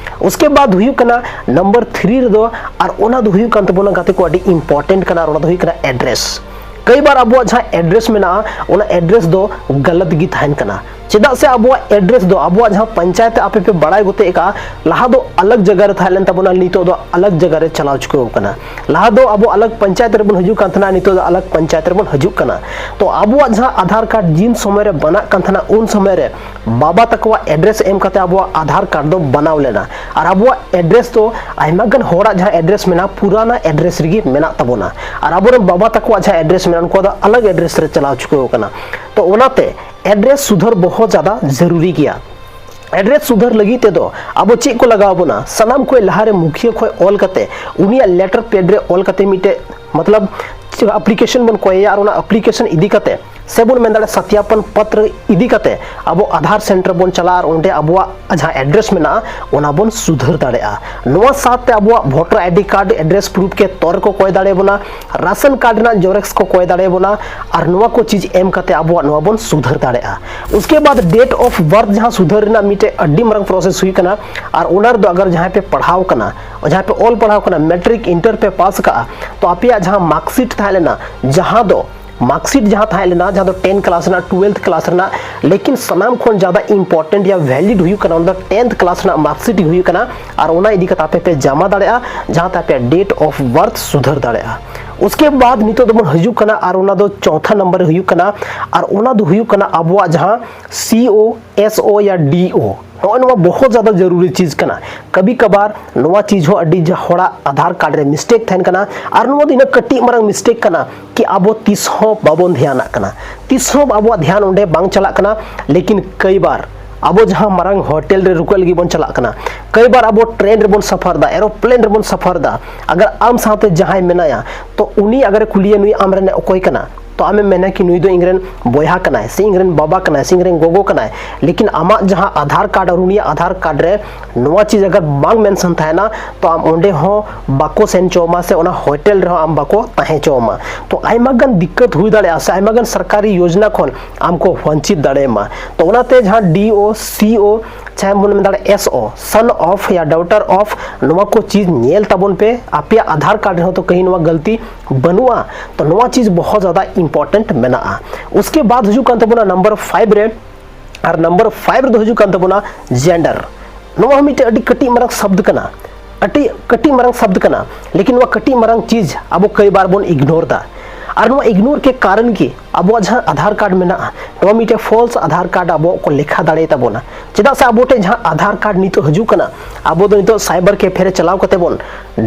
ᱩᱥᱠᱮ ᱵᱟᱫ ᱦᱩᱭᱩᱜ ᱠᱟᱱᱟ ᱱᱟᱢᱵᱟᱨ ᱛᱷᱨᱤ ᱨᱮᱫᱚ, ᱟᱨ ᱚᱱᱟ ᱫᱚ ᱦᱩᱭᱩᱜ ᱠᱟᱱ ᱛᱟᱵᱚᱱᱟ ᱜᱟᱛᱮ ᱠᱚ ᱟᱹᱰᱤ ᱤᱢᱯᱚᱨᱴᱮᱱᱴ ᱠᱟᱱᱟ, ᱟᱨ ᱚᱱᱟ ᱫᱚ ᱦᱩᱭᱩᱜ ᱠᱟᱱᱟ ᱮᱰᱨᱮᱥ᱾ ᱠᱟᱹᱭ ᱵᱟᱨ ᱟᱵᱚᱣᱟᱜ ᱡᱟᱦᱟᱸ ᱮᱰᱨᱮᱥ ᱢᱮᱱᱟᱜᱼᱟ, ᱚᱱᱟ ᱮᱰᱨᱮᱥ ᱫᱚ ᱜᱟᱞᱟᱛ ᱜᱮ ᱛᱟᱦᱮᱱ ᱠᱟᱱᱟ᱾ ᱪᱮᱫᱟᱜ ᱥᱮ ᱟᱵᱚᱣᱟᱜ ᱮᱰᱨᱮᱥ ᱫᱚ ᱟᱵᱚᱣᱟᱜ ᱡᱟᱦᱟᱸ ᱯᱚᱧᱪᱟᱭᱮᱛ ᱟᱯᱮ ᱯᱮ ᱵᱟᱲᱟᱭ ᱜᱚᱛᱮ ᱠᱟᱜᱼᱟ, ᱞᱟᱦᱟ ᱫᱚ ᱟᱞᱟᱜᱽ ᱡᱟᱭᱜᱟ ᱨᱮ ᱛᱟᱦᱮᱸ ᱞᱮᱱ ᱛᱟᱵᱚᱱᱟ, ᱱᱤᱛᱚᱜ ᱫᱚ ᱟᱞᱟᱜᱽ ᱡᱟᱭᱜᱟ ᱨᱮ ᱪᱟᱞᱟᱣ ᱪᱩᱠᱟᱹᱣ ᱠᱟᱱᱟ᱾ ᱞᱟᱦᱟ ᱫᱚ ᱟᱵᱚ ᱟᱞᱟᱜᱽ ᱯᱚᱧᱪᱟᱭᱮᱛ ᱨᱮᱵᱚᱱ ᱦᱤᱡᱩᱜ ᱠᱟᱱ ᱛᱟᱦᱮᱱᱟ, ᱱᱤᱛᱚᱜ ᱫᱚ ᱟᱞᱟᱜᱽ ᱯᱚᱧᱪᱟᱭᱮᱛ ᱨᱮᱵᱚᱱ ᱦᱤᱡᱩᱜ ᱠᱟᱱᱟ᱾ ᱛᱚ ᱟᱵᱚᱣᱟᱜ ᱡᱟᱦᱟᱸ ᱟᱫᱷᱟᱨ ᱠᱟᱨᱰ ᱡᱤᱱ ᱥᱚᱢᱚᱭ ᱨᱮ ᱵᱟᱱᱟᱜ ᱠᱟᱱ ᱛᱟᱦᱮᱱᱟ, ᱩᱱ ᱥᱚᱢᱚᱭ ᱨᱮ ᱵᱟᱵᱟ ᱛᱟᱠᱚᱣᱟᱜ ᱮᱰᱨᱮᱥ ᱮᱢ ᱠᱟᱛᱮ ᱟᱵᱚᱣᱟᱜ ᱟᱫᱷᱟᱨ ᱠᱟᱨᱰ ᱫᱚ ᱵᱟᱱᱟᱣ ᱞᱮᱱᱟ᱾ ᱟᱨ ᱟᱵᱚᱣᱟᱜ ᱮᱰᱨᱮᱥ ᱫᱚ ᱟᱭᱢᱟ ᱜᱟᱱ ᱦᱚᱲᱟᱜ ᱡᱟᱦᱟᱸ ᱮᱰᱨᱮᱥ ᱢᱮᱱᱟᱜᱼᱟ, ᱯᱩᱨᱟᱱᱟ ᱮᱰᱨᱮᱥ ᱨᱮᱜᱮ ᱢᱮᱱᱟᱜ ᱛᱟᱵᱚᱱᱟ᱾ ᱟᱨ ᱟᱵᱚᱨᱮᱱ ᱵᱟᱵᱟ ᱛᱟᱠᱚᱣᱟᱜ ᱡᱟᱦᱟᱸ ᱮᱰᱨᱮᱥ ᱢᱮᱱᱟᱜᱼᱟ, ᱩᱱᱠᱩᱣᱟᱜ ᱫᱚ ᱟᱞᱟᱜᱽ ᱮᱰᱨᱮᱥ ᱨᱮ ᱪᱟᱞᱟᱣ ᱪᱩᱠᱟᱹᱣ ᱠᱟᱱᱟ᱾ ᱛᱚ ᱚᱱᱟᱛᱮ ᱮᱰᱨᱮᱥ ᱥᱩᱫᱷᱟᱹᱨ ᱵᱚᱦᱚᱛ ᱡᱟᱫᱟ ᱡᱟᱹᱨᱩᱨᱤ ᱜᱮᱭᱟ᱾ ᱮᱰᱨᱮᱥ ᱥᱩᱫᱷᱟᱹᱨ ᱞᱟᱹᱜᱤᱫ ᱛᱮᱫᱚ ᱟᱵᱚ ᱪᱮᱫ ᱠᱚ ᱞᱟᱜᱟᱣ ᱵᱚᱱᱟ? ᱥᱟᱱᱟᱢ ᱠᱷᱚᱱ ᱞᱟᱦᱟᱨᱮ ᱢᱩᱠᱷᱤᱭᱟᱹ ᱠᱷᱚᱱ ᱚᱞ ᱠᱟᱛᱮ, ᱩᱱᱤᱭᱟᱜ ᱞᱮᱴᱟᱨ ᱯᱮᱰ ᱨᱮ ᱚᱞ ᱠᱟᱛᱮ ᱢᱤᱫᱴᱮᱡ, ᱢᱚᱛᱞᱚᱵ, ᱟᱯᱞᱤᱠᱮᱥᱚᱱ ᱵᱚᱱ ᱠᱚᱭᱮᱭᱟ, ᱟᱨ ᱚᱱᱟ ᱟᱯᱞᱤᱠᱮᱥᱚᱱ ᱤᱫᱤ ᱠᱟᱛᱮ ᱥᱮ ᱵᱚᱱ ᱢᱮᱱ ᱫᱟᱲᱮᱭᱟᱜᱼᱟ ᱥᱟᱛᱭᱟᱯᱚᱱ ᱯᱚᱛᱨᱚ ᱤᱫᱤ ᱠᱟᱛᱮ ᱟᱵᱚ ᱟᱫᱷᱟᱨ ᱥᱮᱱᱴᱟᱨ ᱵᱚᱱ ᱪᱟᱞᱟᱜᱼᱟ, ᱟᱨ ᱚᱸᱰᱮ ᱟᱵᱚᱣᱟᱜ ᱡᱟᱦᱟᱸ ᱮᱰᱨᱮᱥ ᱢᱮᱱᱟᱜᱼᱟ, ᱚᱱᱟ ᱵᱚᱱ ᱥᱩᱫᱷᱟᱹᱨ ᱫᱟᱲᱮᱭᱟᱜᱼᱟ᱾ ᱱᱚᱣᱟ ᱥᱟᱶᱛᱮ ᱟᱵᱚᱣᱟᱜ voter ID card address proof ᱠᱮ ᱛᱚᱨ ᱠᱚ ᱠᱚᱭ ᱫᱟᱲᱮᱭᱟᱵᱚᱱᱟ, ᱨᱟᱥᱚᱱ ᱠᱟᱨᱰ ᱨᱮᱱᱟᱜ ᱡᱮᱨᱚᱠᱥ ᱠᱚ ᱠᱚᱭ ᱫᱟᱲᱮᱭᱟᱵᱚᱱᱟ, ᱟᱨ ᱱᱚᱣᱟ ᱠᱚ ᱪᱤᱡᱽ ᱮᱢ ᱠᱟᱛᱮ ᱟᱵᱚᱣᱟᱜ ᱱᱚᱣᱟ ᱵᱚᱱ ᱥᱩᱫᱷᱟᱹᱨ ᱫᱟᱲᱮᱭᱟᱜᱼᱟ᱾ ᱩᱥᱠᱮ ᱵᱟᱫ ᱰᱮᱴ ᱚᱯᱷ ᱵᱟᱨᱛᱷ ᱡᱟᱦᱟᱸ ᱥᱩᱫᱷᱟᱹᱨ ᱨᱮᱱᱟᱜ ᱢᱤᱫᱴᱮᱡ ᱟᱹᱰᱤ ᱢᱟᱨᱟᱝ ᱯᱨᱚᱥᱮᱥ ᱦᱩᱭᱩᱜ ᱠᱟᱱᱟ, ᱟᱨ ᱚᱱᱟ ᱨᱮᱫᱚ ᱟᱜᱟᱨ ᱡᱟᱦᱟᱸᱭ ᱯᱮ ᱯᱟᱲᱦᱟᱣ ᱠᱟᱱᱟ, ᱡᱟᱦᱟᱸᱭ ᱯᱮ ᱚᱞ ᱯᱟᱲᱦᱟᱣ ᱠᱟᱱᱟ, ᱢᱮᱴᱨᱤᱠ ᱤᱱᱴᱟᱨ ᱯᱮ ᱯᱟᱥ ᱠᱟᱜᱼᱟ, ᱛᱚ ᱟᱯᱮᱭᱟᱜ ᱡᱟᱦᱟᱸ ᱢᱟᱨᱠᱥᱤᱴ ᱛᱟᱦᱮᱸ ᱞᱮᱱᱟ, ᱡᱟᱦᱟᱸ ᱫᱚ ᱢᱟᱨᱠᱥᱤᱴ ᱡᱟᱦᱟᱸ ᱛᱟᱦᱮᱸ ᱞᱮᱱᱟ, ᱡᱟᱦᱟᱸ ᱫᱚ ᱴᱮᱱ ᱠᱞᱟᱥ ᱨᱮᱱᱟᱜ, ᱴᱩᱭᱮᱞᱛᱷ ᱠᱞᱟᱥ ᱨᱮᱱᱟᱜ, ᱞᱮᱠᱤᱱ ᱥᱟᱱᱟᱢ ᱠᱷᱚᱱ ᱡᱟᱫᱟ ᱤᱢᱯᱚᱨᱴᱮᱱᱴ ᱭᱟ ᱵᱷᱮᱞᱤᱰ ᱦᱩᱭᱩᱜ ᱠᱟᱱᱟ, ᱚᱱᱟ ᱫᱚ ᱴᱮᱱᱛᱷ ᱠᱞᱟᱥ ᱨᱮᱱᱟᱜ ᱢᱟᱨᱠᱥᱤᱴ ᱜᱮ ᱦᱩᱭᱩᱜ ᱠᱟᱱᱟ᱾ ᱟᱨ ᱚᱱᱟ ᱤᱫᱤ ᱠᱟᱛᱮ ᱟᱯᱮ ᱯᱮ ᱡᱟᱢᱟ ᱫᱟᱲᱮᱭᱟᱜᱼᱟ, ᱡᱟᱦᱟᱸ ᱛᱮ ᱟᱯᱮᱭᱟᱜ ᱰᱮᱴ ᱚᱯᱷ ᱵᱟᱨᱛᱷ ᱥᱩᱫᱷᱟᱹᱨ ᱫᱟᱲᱮᱭᱟᱜᱼᱟ᱾ ᱩᱥᱠᱮ ᱵᱟᱫ ᱱᱤᱛᱚᱜ ᱫᱚᱵᱚᱱ ᱦᱤᱡᱩᱜ ᱠᱟᱱᱟ, ᱟᱨ ᱚᱱᱟ ᱫᱚ ᱪᱚᱣᱛᱷᱟ ᱱᱟᱢᱵᱟᱨ ᱨᱮ ᱦᱩᱭᱩᱜ ᱠᱟᱱᱟ, ᱟᱨ ᱚᱱᱟ ᱫᱚ ᱦᱩᱭᱩᱜ ᱠᱟᱱᱟ ᱟᱵᱚᱣᱟᱜ ᱡᱟᱦᱟᱸ ᱥᱤ ᱳ, ᱮᱥ ᱳ ᱭᱟ ᱰᱤ ᱳ, ᱱᱚᱜᱼᱚᱭ ᱱᱚᱣᱟ ᱵᱚᱦᱩᱛ ᱡᱟᱫᱟ ᱡᱟᱹᱨᱩᱨᱤ ᱪᱤᱡᱽ ᱠᱟᱱᱟ᱾ ᱠᱟᱵᱷᱤ ᱠᱟᱵᱷᱟᱨ ᱱᱚᱣᱟ ᱪᱤᱡᱽ ᱦᱚᱸ ᱟᱹᱰᱤ ᱡᱟ-, ᱦᱚᱲᱟᱜ ᱟᱫᱷᱟᱨ ᱠᱟᱨᱰ ᱨᱮ ᱢᱤᱥᱴᱮᱠ ᱛᱟᱦᱮᱱ ᱠᱟᱱᱟ, ᱟᱨ ᱱᱚᱣᱟ ᱫᱚ ᱤᱱᱟᱹᱜ ᱠᱟᱹᱴᱤᱡ ᱢᱟᱨᱟᱝ ᱢᱤᱥᱴᱮᱠ ᱠᱟᱱᱟ ᱠᱤ ᱟᱵᱚ ᱛᱤᱥ ᱦᱚᱸ ᱵᱟᱵᱚᱱ ᱫᱷᱮᱭᱟᱱᱟᱜ ᱠᱟᱱᱟ, ᱛᱤᱥ ᱦᱚᱸ ᱟᱵᱚᱣᱟᱜ ᱫᱷᱮᱭᱟᱱ ᱚᱸᱰᱮ ᱵᱟᱝ ᱪᱟᱞᱟᱜ ᱠᱟᱱᱟ᱾ ᱞᱮᱠᱤᱱ ᱠᱟᱹᱭ ᱵᱟᱨ ᱟᱵᱚ ᱡᱟᱦᱟᱸ ᱢᱟᱨᱟᱝ ᱦᱳᱴᱮᱞ ᱨᱮ ᱨᱩᱠᱟᱹᱜ ᱞᱟᱹᱜᱤᱫ ᱵᱚᱱ ᱪᱟᱞᱟᱜ ᱠᱟᱱᱟ, ᱠᱟᱹᱭ ᱵᱟᱨ ᱟᱵᱚ ᱴᱨᱮᱱ ᱨᱮᱵᱚᱱ ᱥᱟᱯᱷᱟᱨ ᱫᱟ, ᱮᱨᱳᱯᱞᱮᱱ ᱨᱮᱵᱚᱱ ᱥᱟᱯᱷᱟᱨ ᱫᱟ, ᱟᱜᱟᱨ ᱟᱢ ᱥᱟᱶᱛᱮ ᱡᱟᱦᱟᱸᱭ ᱢᱮᱱᱟᱭᱟ, ᱛᱚ ᱩᱱᱤ ᱟᱜᱟᱨᱮ ᱠᱩᱞᱤᱭᱟ, "ᱱᱩᱭ ᱟᱢ ᱨᱮᱱ ᱚᱠᱚᱭ ᱠᱟᱱᱟ?" ᱛᱚ ᱟᱢᱮᱢ ᱢᱮᱱᱟ ᱠᱤ ᱱᱩᱭ ᱫᱚ ᱤᱧᱨᱮᱱ ᱵᱚᱭᱦᱟ ᱠᱟᱱᱟᱭ, ᱥᱮ ᱤᱧᱨᱮᱱ ᱵᱟᱵᱟ ᱠᱟᱱᱟᱭ, ᱥᱮ ᱤᱧᱨᱮᱱ ᱜᱚᱜᱚ ᱠᱟᱱᱟᱭ, ᱞᱮᱠᱤᱱ ᱟᱢᱟᱜ ᱡᱟᱦᱟᱸ ᱟᱫᱷᱟᱨ ᱠᱟᱨᱰ ᱟᱨ ᱩᱱᱤᱭᱟᱜ ᱟᱫᱷᱟᱨ ᱠᱟᱨᱰ ᱨᱮ ᱱᱚᱣᱟ ᱪᱤᱡᱽ ᱟᱜᱟᱨ ᱵᱟᱝ ᱢᱮᱱᱥᱚᱱ ᱛᱟᱦᱮᱱᱟ, ᱛᱚ ᱟᱢ ᱚᱸᱰᱮ ᱦᱚᱸ ᱵᱟᱠᱚ ᱥᱮᱱ ᱦᱚᱪᱚ ᱟᱢᱟ, ᱥᱮ ᱚᱱᱟ ᱦᱳᱴᱮᱞ ᱨᱮᱦᱚᱸ ᱟᱢ ᱵᱟᱠᱚ ᱛᱟᱦᱮᱸ ᱦᱚᱪᱚ ᱟᱢᱟ᱾ ᱛᱚ ᱟᱭᱢᱟ ᱜᱟᱱ ᱫᱤᱠᱠᱟᱹᱛ ᱦᱩᱭ ᱫᱟᱲᱮᱭᱟᱜᱼᱟ, ᱥᱮ ᱟᱭᱢᱟ ᱜᱟᱱ ᱥᱚᱨᱠᱟᱨᱤ ᱭᱳᱡᱽᱱᱟ ᱠᱷᱚᱱ ᱟᱢ ᱠᱚ ᱵᱚᱧᱪᱤᱛ ᱫᱟᱲᱮᱭᱟᱢᱟ᱾ ᱛᱚ ᱚᱱᱟᱛᱮ ᱡᱟᱦᱟᱸ ᱰᱤ ᱳ, ᱥᱤ ᱳ, ᱪᱟᱦᱮ ᱵᱚᱱ ᱢᱮᱱ ᱫᱟᱲᱮᱭᱟᱜᱼᱟ ᱮᱥ ᱳ, ᱥᱚᱱ ᱚᱯᱷ ᱭᱟ ᱰᱟᱴᱟᱨ ᱚᱯᱷ, ᱱᱚᱣᱟ ᱠᱚ ᱪᱤᱡᱽ ᱧᱮᱞ ᱛᱟᱵᱚᱱ ᱯᱮ᱾ ᱟᱯᱮᱭᱟᱜ ᱟᱫᱷᱟᱨ ᱠᱟᱨᱰ ᱨᱮᱦᱚᱸ ᱛᱚ ᱠᱟᱹᱦᱤ ᱱᱚᱣᱟ ᱜᱟᱹᱞᱛᱤ ᱵᱟᱹᱱᱩᱜᱼᱟ᱾ ᱛᱚ ᱱᱚᱣᱟ ᱪᱤᱡᱽ ᱵᱚᱦᱚᱛ ᱡᱟᱫᱟ ᱤᱢᱯᱚᱨᱴᱮᱱᱴ ᱢᱮᱱᱟᱜᱼᱟ᱾ ᱩᱥᱠᱮ ᱵᱟᱫ ᱦᱤᱡᱩᱜ ᱠᱟᱱ ᱛᱟᱵᱚᱱᱟ ᱱᱟᱢᱵᱟᱨ ᱯᱷᱟᱭᱤᱵᱷ ᱨᱮ, ᱟᱨ ᱱᱟᱢᱵᱟᱨ ᱯᱷᱟᱭᱤᱵᱷ ᱨᱮᱫᱚ ᱦᱤᱡᱩᱜ ᱠᱟᱱ ᱛᱟᱵᱚᱱᱟ ᱡᱮᱱᱰᱟᱨ᱾ ᱱᱚᱣᱟ ᱦᱚᱸ ᱢᱤᱫᱴᱮᱡ ᱟᱹᱰᱤ ᱠᱟᱹᱴᱤᱡ ᱢᱟᱨᱟᱝ ᱥᱚᱵᱫ ᱠᱟᱱᱟ, ᱟᱹᱰᱤ ᱠᱟᱹᱴᱤᱡ ᱢᱟᱨᱟᱝ ᱥᱚᱵᱫ ᱠᱟᱱᱟ, ᱞᱮᱠᱤᱱ ᱱᱚᱣᱟ ᱠᱟᱹᱴᱤᱡ ᱢᱟᱨᱟᱝ ᱪᱤᱡᱽ ᱟᱵᱚ ᱠᱟᱹᱭ ᱵᱟᱨ ᱵᱚᱱ ᱤᱜᱱᱳᱨ ᱫᱟ᱾ ᱟᱨ ᱱᱚᱣᱟ ᱤᱜᱱᱳᱨ ᱠᱮ ᱠᱟᱨᱚᱱ ᱠᱤ ᱟᱵᱚᱣᱟᱜ ᱡᱟᱦᱟᱸ ᱟᱫᱷᱟᱨ ᱠᱟᱨᱰ ᱢᱮᱱᱟᱜᱼᱟ, ᱱᱚᱣᱟ ᱢᱤᱫᱴᱮᱡ ᱯᱷᱚᱞᱥ ᱟᱫᱷᱟᱨ ᱠᱟᱨᱰ ᱟᱵᱚ ᱠᱚ ᱞᱮᱠᱷᱟ ᱫᱟᱲᱮ ᱛᱟᱵᱚᱱᱟ᱾ ᱪᱮᱫᱟᱜ ᱥᱮ ᱟᱵᱚ ᱴᱷᱮᱡ ᱡᱟᱦᱟᱸ ᱟᱫᱷᱟᱨ ᱠᱟᱨᱰ ᱱᱤᱛᱚᱜ ᱦᱤᱡᱩᱜ ᱠᱟᱱᱟ, ᱟᱵᱚ ᱫᱚ ᱱᱤᱛᱚᱜ ᱥᱟᱭᱵᱟᱨ ᱠᱮᱯᱷᱮ ᱨᱮ ᱪᱟᱞᱟᱣ ᱠᱟᱛᱮ ᱵᱚᱱ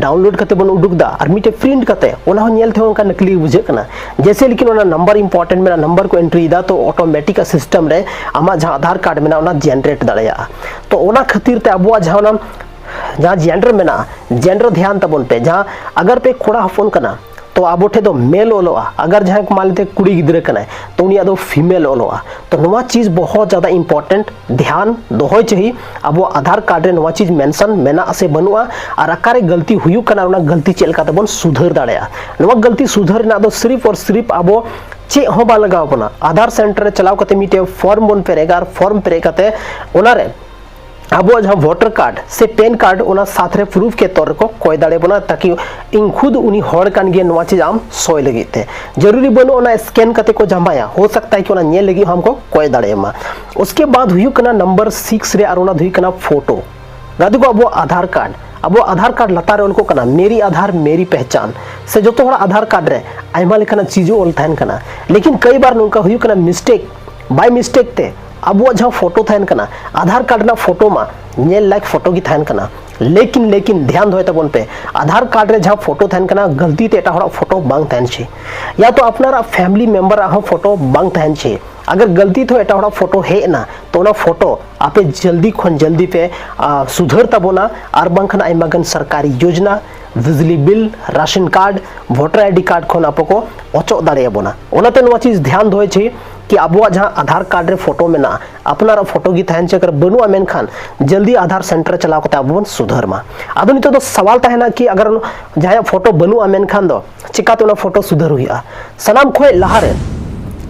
ᱰᱟᱣᱩᱱᱞᱳᱰ ᱠᱟᱛᱮ ᱵᱚᱱ ᱩᱰᱩᱠ ᱫᱟ, ᱟᱨ ᱢᱤᱫᱴᱮᱡ ᱯᱨᱤᱱᱴ ᱠᱟᱛᱮ, ᱚᱱᱟ ᱦᱚᱸ ᱧᱮᱞ ᱛᱮᱦᱚᱸ ᱚᱱᱠᱟ ᱱᱟᱠᱞᱤ ᱵᱩᱡᱷᱟᱹᱜ ᱠᱟᱱᱟ᱾ ᱡᱮᱭᱥᱮ ᱞᱮᱠᱤᱱ ᱚᱱᱟ ᱱᱟᱢᱵᱟᱨ ᱤᱢᱯᱚᱨᱴᱮᱱᱴ ᱢᱮᱱᱟᱜᱼᱟ, ᱱᱟᱢᱵᱟᱨ ᱠᱚ ᱮᱱᱴᱨᱤ ᱭᱮᱫᱟ, ᱛᱚ ᱚᱴᱳᱢᱮᱴᱤᱠ ᱥᱤᱥᱴᱮᱢ ᱨᱮ ᱟᱢᱟᱜ ᱡᱟᱦᱟᱸ ᱟᱫᱷᱟᱨ ᱠᱟᱨᱰ ᱢᱮᱱᱟᱜᱼᱟ, ᱚᱱᱟ ᱡᱮᱱᱟᱨᱮᱴ ᱫᱟᱲᱮᱭᱟᱜᱼᱟ᱾ ᱛᱚ ᱚᱱᱟ ᱠᱷᱟᱹᱛᱤᱨ ᱛᱮ ᱟᱵᱚᱣᱟᱜ ᱡᱟᱦᱟᱸ ᱚᱱᱟ ᱡᱟᱦᱟᱸ ᱡᱮᱱᱰᱟᱨ ᱢᱮᱱᱟᱜᱼᱟ, ᱡᱮᱱᱰᱟᱨ ᱫᱷᱮᱭᱟᱱ ᱛᱟᱵᱚᱱ ᱯᱮ᱾ ᱡᱟᱦᱟᱸ ᱟᱜᱟᱨ ᱯᱮ ᱠᱚᱲᱟ ᱦᱚᱯᱚᱱ ᱠᱟᱱᱟ, ᱛᱚ ᱟᱵᱚ ᱴᱷᱮᱡ ᱫᱚ ᱢᱮᱞ ᱚᱞᱚᱜᱼᱟ᱾ ᱟᱜᱟᱨ ᱡᱟᱦᱟᱸᱭ ᱠᱚ ᱢᱟᱱ ᱞᱮᱛᱮ ᱠᱩᱲᱤ ᱜᱤᱫᱽᱨᱟᱹ ᱠᱟᱱᱟᱭ, ᱛᱚ ᱩᱱᱤᱭᱟᱜ ᱫᱚ ᱯᱷᱤᱢᱮᱞ ᱚᱞᱚᱜᱼᱟ᱾ ᱛᱚ ᱱᱚᱣᱟ ᱪᱤᱡᱽ ᱵᱚᱦᱚᱛ ᱡᱟᱫᱟ ᱤᱢᱯᱚᱨᱴᱮᱱᱴ, ᱫᱷᱮᱭᱟᱱ ᱫᱚᱦᱚᱭ ᱪᱟᱹᱦᱤ᱾ ᱟᱵᱚ ᱟᱫᱷᱟᱨ ᱠᱟᱨᱰ ᱨᱮ ᱱᱚᱣᱟ ᱪᱤᱡᱽ ᱢᱮᱱᱥᱚᱱ ᱢᱮᱱᱟᱜᱼᱟ ᱥᱮ ᱵᱟᱹᱱᱩᱜᱼᱟ, ᱟᱨ ᱚᱠᱟᱨᱮ ᱜᱟᱹᱞᱛᱤ ᱦᱩᱭᱩᱜ ᱠᱟᱱᱟ, ᱚᱱᱟ ᱜᱟᱹᱞᱛᱤ ᱪᱮᱫ ᱞᱮᱠᱟ ᱛᱮᱵᱚᱱ ᱥᱩᱫᱷᱟᱹᱨ ᱫᱟᱲᱮᱭᱟᱜᱼᱟ᱾ ᱱᱚᱣᱟ ᱜᱟᱹᱞᱛᱤ ᱥᱩᱫᱷᱟᱹᱨ ᱨᱮᱱᱟᱜ ᱫᱚ ᱥᱤᱨᱤᱯ ᱟᱨ ᱥᱤᱨᱤᱯ ᱟᱵᱚ ᱪᱮᱫ ᱦᱚᱸ ᱵᱟᱝ ᱞᱟᱜᱟᱣ ᱵᱚᱱᱟ᱾ ᱟᱫᱷᱟᱨ ᱥᱮᱱᱴᱟᱨ ᱨᱮ ᱪᱟᱞᱟᱣ ᱠᱟᱛᱮ ᱢᱤᱫᱴᱮᱡ ᱯᱷᱚᱨᱢ ᱵᱚᱱ ᱯᱮᱨᱮᱡᱟ, ᱟᱨ ᱯᱷᱚᱨᱢ ᱯᱮᱨᱮᱡ ᱠᱟᱛᱮ ᱚᱱᱟᱨᱮ ᱟᱵᱚᱣᱟᱜ ᱡᱟᱦᱟᱸ ᱵᱷᱳᱴᱟᱨ ᱠᱟᱨᱰ ᱥᱮ ᱯᱮᱱ ᱠᱟᱨᱰ, ᱚᱱᱟ ᱥᱟᱛᱷ ᱨᱮ ᱯᱨᱩᱯᱷ ᱠᱮ ᱛᱚᱨ ᱨᱮᱠᱚ ᱠᱚᱭ ᱫᱟᱲᱮ ᱵᱚᱱᱟ, ᱛᱟᱠᱤ ᱤᱧ ᱠᱷᱩᱫ ᱩᱱᱤ ᱦᱚᱲ ᱠᱟᱱ ᱜᱮᱭᱟ ᱱᱚᱣᱟ ᱪᱤᱡᱽ ᱟᱢ ᱥᱚᱭ ᱞᱟᱹᱜᱤᱫ ᱛᱮ᱾ ᱡᱟᱹᱨᱩᱨᱤ ᱵᱟᱹᱱᱩᱜ ᱚᱱᱟ ᱥᱠᱮᱱ ᱠᱟᱛᱮ ᱠᱚ ᱡᱟᱢᱟᱭᱟ, ᱦᱳ ᱥᱟᱠᱛᱟ ᱦᱮ ᱠᱤ ᱚᱱᱟ ᱧᱮᱞ ᱞᱟᱹᱜᱤᱫ ᱦᱚᱸ ᱟᱢ ᱠᱚ ᱠᱚᱭ ᱫᱟᱲᱮᱭᱟᱢᱟ᱾ ᱩᱥᱠᱮ ᱵᱟᱫ ᱦᱩᱭᱩᱜ ᱠᱟᱱᱟ ᱱᱟᱢᱵᱟᱨ ᱥᱤᱠᱥ ᱨᱮ, ᱟᱨ ᱚᱱᱟ ᱫᱚ ᱦᱩᱭᱩᱜ ᱠᱟᱱᱟ ᱯᱷᱳᱴᱳ᱾ ᱜᱟᱛᱮ ᱠᱚ, ᱟᱵᱚᱣᱟᱜ ᱟᱫᱷᱟᱨ ᱠᱟᱨᱰ, ᱟᱵᱚᱣᱟᱜ ᱟᱫᱷᱟᱨ ᱠᱟᱨᱰ ᱞᱟᱛᱟᱨ ᱨᱮ ᱚᱞ ᱠᱚᱜ ᱠᱟᱱᱟ ᱢᱮᱨᱤ ᱟᱫᱷᱟᱨ ᱢᱮᱨᱤ ᱯᱮᱦᱪᱟᱱ, ᱥᱮ ᱡᱚᱛᱚ ᱦᱚᱲᱟᱜ ᱟᱫᱷᱟᱨ ᱠᱟᱨᱰ ᱨᱮ ᱟᱭᱢᱟ ᱞᱮᱠᱟᱱᱟᱜ ᱪᱤᱡᱽ ᱚᱞ ᱛᱟᱦᱮᱱ ᱠᱟᱱᱟ᱾ ᱞᱮᱠᱤᱱ ᱠᱟᱹᱭ ᱵᱟᱨ ᱱᱚᱝᱠᱟ ᱦᱩᱭᱩᱜ ᱠᱟᱱᱟ, ᱢᱤᱥᱴᱮᱠ, ᱵᱟᱭ ᱢᱤᱥᱴᱮᱠ ᱛᱮ ᱟᱵᱚᱣᱟᱜ ᱡᱟᱦᱟᱸ ᱯᱷᱳᱴᱳ ᱛᱟᱦᱮᱱ ᱠᱟᱱᱟ, ᱟᱫᱷᱟᱨ ᱠᱟᱨᱰ ᱨᱮᱱᱟᱜ ᱯᱷᱳᱴᱳ ᱢᱟ ᱧᱮᱞ ᱞᱟᱭᱮᱠ ᱯᱷᱳᱴᱳ ᱜᱮ ᱛᱟᱦᱮᱱ ᱠᱟᱱᱟ᱾ ᱞᱮᱠᱤᱱ, ᱞᱮᱠᱤᱱ ᱫᱷᱮᱭᱟᱱ ᱫᱚᱦᱚᱭ ᱛᱟᱵᱚᱱ ᱯᱮ, ᱟᱫᱷᱟᱨ ᱠᱟᱨᱰ ᱨᱮ ᱡᱟᱦᱟᱸ ᱯᱷᱳᱴᱳ ᱛᱟᱦᱮᱱ ᱠᱟᱱᱟ, ᱜᱟᱹᱞᱛᱤ ᱛᱮ ᱮᱴᱟᱜ ᱦᱚᱲᱟᱜ ᱯᱷᱳᱴᱳ ᱵᱟᱝ ᱛᱟᱦᱮᱱ ᱪᱟᱹᱦᱤ, ᱭᱟ ᱛᱚ ᱟᱯᱱᱟᱨᱟᱜ ᱯᱷᱮᱢᱤᱞᱤ ᱢᱮᱢᱵᱟᱨᱟᱜ ᱦᱚᱸ ᱯᱷᱳᱴᱳ ᱵᱟᱝ ᱛᱟᱦᱮᱱ ᱪᱟᱹᱦᱤ᱾ ᱟᱜᱟᱨ ᱜᱟᱹᱞᱛᱤ ᱛᱮᱦᱚᱸ ᱮᱴᱟᱜ ᱦᱚᱲᱟᱜ ᱯᱷᱳᱴᱳ ᱦᱮᱡ ᱮᱱᱟ, ᱛᱚ ᱚᱱᱟ ᱯᱷᱳᱴᱳ ᱟᱯᱮ ᱡᱚᱞᱫᱤ ᱠᱷᱚᱱ ᱡᱚᱞᱫᱤ ᱯᱮ, ᱟ, ᱥᱩᱫᱷᱟᱹᱨ ᱛᱟᱵᱚᱱᱟ, ᱟᱨ ᱵᱟᱝᱠᱷᱟᱱ ᱟᱭᱢᱟ ᱜᱟᱱ ᱥᱚᱨᱠᱟᱨᱤ ᱭᱳᱡᱽᱱᱟ ᱵᱤᱡᱽᱞᱤ bill, ration card, voter ID card ᱠᱷᱚᱱ ᱟᱯᱮ ᱠᱚ ᱚᱪᱚᱜ ᱫᱟᱲᱮᱭᱟᱵᱚᱱᱟ᱾ ᱚᱱᱟᱛᱮ ᱱᱚᱣᱟ ᱪᱤᱡᱽ ᱫᱷᱮᱭᱟᱱ ᱫᱚᱦᱚᱭ ᱪᱟᱹᱦᱤ ᱠᱤ ᱟᱵᱚᱣᱟᱜ ᱡᱟᱦᱟᱸ ᱟᱫᱷᱟᱨ ᱠᱟᱨᱰ ᱨᱮ ᱯᱷᱳᱴᱳ ᱢᱮᱱᱟᱜᱼᱟ, ᱟᱯᱱᱟᱨᱟᱜ ᱯᱷᱳᱴᱳ ᱜᱮ ᱛᱟᱦᱮᱱ ᱪᱮ, ᱟᱜᱟᱨ ᱵᱟᱹᱱᱩᱜᱼᱟ ᱢᱮᱱᱠᱷᱟᱱ ᱡᱚᱞᱫᱤ ᱟᱫᱷᱟᱨ ᱥᱮᱱᱴᱟᱨ ᱨᱮ ᱪᱟᱞᱟᱣ ᱠᱟᱛᱮ ᱟᱵᱚ ᱵᱚᱱ ᱥᱩᱫᱷᱟᱹᱨ ᱢᱟ᱾ ᱟᱫᱚ ᱱᱤᱛᱚᱜ ᱫᱚ ᱥᱟᱣᱟᱞ ᱛᱟᱦᱮᱱᱟ ᱠᱤ ᱟᱜᱟᱨ ᱡᱟᱦᱟᱸᱭᱟᱜ ᱯᱷᱳᱴᱳ ᱵᱟᱹᱱᱩᱜᱼᱟ ᱢᱮᱱᱠᱷᱟᱱ ᱫᱚ ᱪᱤᱠᱟᱛᱮ ᱚᱱᱟ ᱯᱷᱳᱴᱳ ᱥᱩᱫᱷᱟᱹᱨ ᱦᱩᱭᱩᱜᱼᱟ? ᱥᱟᱱᱟᱢ ᱠᱷᱚᱱ ᱞᱟᱦᱟᱨᱮ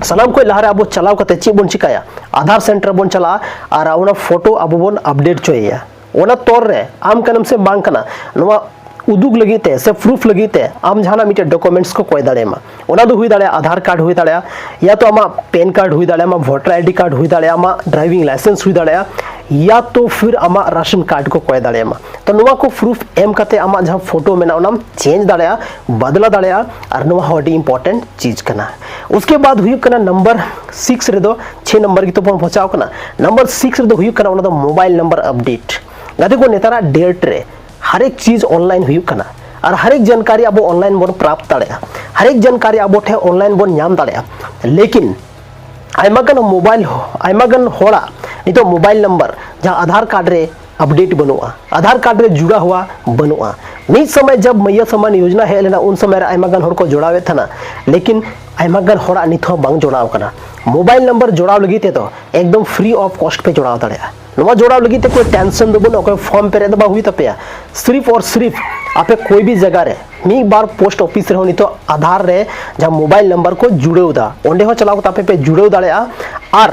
ᱥᱟᱱᱟᱢ ᱠᱷᱚᱱ ᱞᱟᱦᱟᱨᱮ ᱟᱵᱚ ᱪᱟᱞᱟᱣ ᱠᱟᱛᱮ ᱪᱮᱫ ᱵᱚᱱ ᱪᱤᱠᱟᱹᱭᱟ? ᱟᱫᱷᱟᱨ ᱥᱮᱱᱴᱟᱨ ᱵᱚᱱ ᱪᱟᱞᱟᱜᱼᱟ ᱟᱨ ᱚᱱᱟ ᱯᱷᱳᱴᱳ ᱟᱵᱚ ᱵᱚᱱ ᱟᱯᱰᱮᱴ ᱦᱚᱪᱚᱭᱮᱭᱟ᱾ ᱚᱱᱟ ᱛᱚᱨ ᱨᱮ ᱟᱢ ᱠᱟᱱᱟᱢ ᱥᱮ ᱵᱟᱝ ᱠᱟᱱᱟ, ᱱᱚᱣᱟ ᱩᱫᱩᱜ ᱞᱟᱹᱜᱤᱫ ᱛᱮ ᱥᱮ ᱯᱨᱩᱯᱷ ᱞᱟᱹᱜᱤᱫ ᱛᱮ ᱟᱢ ᱡᱟᱦᱟᱱᱟᱜ ᱢᱤᱫᱴᱮᱱ ᱰᱚᱠᱩᱢᱮᱱᱴᱥ ᱠᱚ ᱠᱚᱭ ᱫᱟᱲᱮᱭᱟᱢᱟ᱾ ᱚᱱᱟ ᱫᱚ ᱦᱩᱭ ᱫᱟᱲᱮᱭᱟᱜᱼᱟ ᱟᱫᱷᱟᱨ ᱠᱟᱨᱰ ᱦᱩᱭ ᱫᱟᱲᱮᱭᱟᱜᱼᱟ, ᱭᱟ ᱛᱚ ᱟᱢᱟᱜ ᱯᱮᱱ ᱠᱟᱨᱰ ᱦᱩᱭ ᱫᱟᱲᱮᱭᱟᱜᱼᱟ, ᱟᱢᱟᱜ ᱵᱷᱳᱴᱟᱨ ᱟᱭᱰᱤ ᱠᱟᱨᱰ ᱦᱩᱭ ᱫᱟᱲᱮᱭᱟᱜᱼᱟ, ᱟᱢᱟᱜ ᱰᱨᱟᱭᱵᱷᱤᱝ ᱞᱟᱭᱥᱮᱱᱥ ᱦᱩᱭ ᱫᱟᱲᱮᱭᱟᱜᱼᱟ, ᱭᱟ ᱛᱚ ᱯᱷᱤᱨ ᱟᱢᱟᱜ ᱨᱟᱥᱚᱱ ᱠᱟᱨᱰ ᱠᱚ ᱠᱚᱭ ᱫᱟᱲᱮᱭᱟᱢᱟ᱾ ᱛᱚ ᱱᱚᱣᱟ ᱠᱚ ᱯᱨᱩᱯᱷ ᱮᱢ ᱠᱟᱛᱮ ᱟᱢᱟᱜ ᱡᱟᱦᱟᱸ ᱯᱷᱳᱴᱳ ᱢᱮᱱᱟᱜᱼᱟ ᱚᱱᱟᱢ ᱪᱮᱧᱡᱽ ᱫᱟᱲᱮᱭᱟᱜᱼᱟ, ᱵᱟᱫᱞᱟ ᱫᱟᱲᱮᱭᱟᱜᱼᱟ, ᱟᱨ ᱱᱚᱣᱟ ᱦᱚᱸ ᱟᱹᱰᱤ ᱤᱢᱯᱚᱨᱴᱮᱱᱴ ᱪᱤᱡᱽ ᱠᱟᱱᱟ᱾ ᱩᱥᱠᱮ ᱵᱟᱫ ᱦᱩᱭᱩᱜ ᱠᱟᱱᱟ ᱱᱟᱢᱵᱟᱨ ᱥᱤᱠᱥ ᱨᱮᱫᱚ, ᱪᱷᱮ ᱱᱟᱢᱵᱟᱨ ᱜᱮᱛᱚ ᱵᱚᱱ ᱯᱳᱪᱷᱟᱣ ᱠᱟᱱᱟ᱾ ᱱᱟᱢᱵᱟᱨ ᱥᱤᱠᱥ ᱨᱮᱫᱚ ᱦᱩᱭᱩᱜ ᱠᱟᱱᱟ ᱚᱱᱟ ᱫᱚ ᱢᱳᱵᱟᱭᱤᱞ ᱱᱟᱢᱵᱟᱨ ᱟᱯᱰᱮᱴ᱾ ᱜᱟᱛᱮ ᱠᱚ, ᱱᱮᱛᱟᱨᱟᱜ ᱰᱮᱴ ᱨᱮ ᱦᱟᱨᱮᱠ ᱪᱤᱡᱽ ᱚᱱᱞᱟᱭᱤᱱ ᱦᱩᱭᱩᱜ ᱠᱟᱱᱟ ᱟᱨ ᱦᱟᱨᱮᱠ ᱡᱟᱱᱠᱟᱨᱤ ᱟᱵᱚ ᱚᱱᱞᱟᱭᱤᱱ ᱵᱚᱱ ᱯᱨᱟᱯᱛ ᱫᱟᱲᱮᱭᱟᱜᱼᱟ, ᱦᱟᱨᱮᱠ ᱡᱟᱱᱠᱟᱨᱤ ᱟᱵᱚ ᱴᱷᱮᱱ ᱚᱱᱞᱟᱭᱤᱱ ᱵᱚᱱ ᱧᱟᱢ ᱫᱟᱲᱮᱭᱟᱜᱼᱟ᱾ ᱞᱮᱠᱤᱱ ᱟᱭᱢᱟ ᱜᱟᱱ ᱢᱳᱵᱟᱭᱤᱞ ᱟᱭᱢᱟ ᱜᱟᱱ ᱦᱚᱲᱟᱜ ᱱᱤᱛᱚᱜ ᱢᱳᱵᱟᱭᱤᱞ ᱱᱟᱢᱵᱟᱨ ᱡᱟᱦᱟᱸ ᱟᱫᱷᱟᱨ ᱠᱟᱨᱰ ᱨᱮ ᱟᱯᱰᱮᱴ ᱵᱟᱹᱱᱩᱜᱼᱟ, ᱟᱫᱷᱟᱨ ᱠᱟᱨᱰ ᱨᱮ ᱡᱩᱲᱟ ᱦᱩᱣᱟ ᱵᱟᱹᱱᱩᱜᱼᱟ᱾ ᱢᱤᱫ ᱥᱚᱢᱚᱭ ᱡᱟᱵ ᱢᱟᱭᱭᱟ ᱥᱟᱢᱟᱱ ᱭᱳᱡᱽᱱᱟ ᱦᱮᱡ ᱞᱮᱱᱟ ᱩᱱ ᱥᱚᱢᱚᱭ ᱨᱮ ᱟᱭᱢᱟ ᱜᱟᱱ ᱦᱚᱲ ᱠᱚ ᱡᱚᱲᱟᱣᱮᱫ ᱛᱟᱦᱮᱱᱟ, ᱞᱮᱠᱤᱱ ᱟᱭᱢᱟ ᱜᱟᱱ ᱦᱚᱲᱟᱜ ᱱᱤᱛ ᱦᱚᱸ ᱵᱟᱝ ᱡᱚᱲᱟᱣ ᱠᱟᱱᱟ᱾ ᱢᱳᱵᱟᱭᱤᱞ ᱱᱟᱢᱵᱟᱨ ᱡᱚᱲᱟᱣ ᱞᱟᱹᱜᱤᱫ ᱛᱮᱫᱚ ᱮᱠᱫᱚᱢ ᱯᱷᱨᱤ ᱚᱯᱷ ᱠᱚᱥᱴ ᱯᱮ ᱡᱚᱲᱟᱣ ᱫᱟᱲᱮᱭᱟᱜᱼᱟ᱾ ᱱᱚᱣᱟ ᱡᱚᱲᱟᱣ ᱞᱟᱹᱜᱤᱫ ᱛᱮ ᱠᱳᱭ ᱴᱮᱱᱥᱚᱱ ᱫᱚ ᱵᱟᱹᱱᱩᱜᱼᱟ, ᱠᱳᱭ ᱯᱷᱚᱨᱢ ᱯᱮᱨᱮᱡ ᱫᱚ ᱵᱟᱝ ᱦᱩᱭᱩᱜ ᱛᱟᱯᱮᱭᱟ᱾ ᱥᱤᱨᱤᱯ ᱟᱨ ᱥᱤᱨᱤᱯ ᱟᱯᱮ ᱠᱳᱭ ᱵᱤ ᱡᱟᱭᱜᱟ ᱨᱮ ᱢᱤᱫ ᱵᱟᱨ ᱯᱳᱥᱴ ᱚᱯᱷᱤᱥ ᱨᱮᱦᱚᱸ ᱱᱤᱛᱚᱜ ᱟᱫᱷᱟᱨ ᱨᱮ ᱡᱟᱦᱟᱸ ᱢᱳᱵᱟᱭᱤᱞ ᱱᱟᱢᱵᱟᱨ ᱠᱚ ᱡᱩᱲᱟᱹᱣ ᱮᱫᱟ, ᱚᱸᱰᱮ ᱦᱚᱸ ᱪᱟᱞᱟᱣ ᱠᱟᱛᱮ ᱟᱯᱮ ᱯᱮ ᱡᱩᱲᱟᱹᱣ ᱫᱟᱲᱮᱭᱟᱜᱼᱟ᱾ ᱟᱨ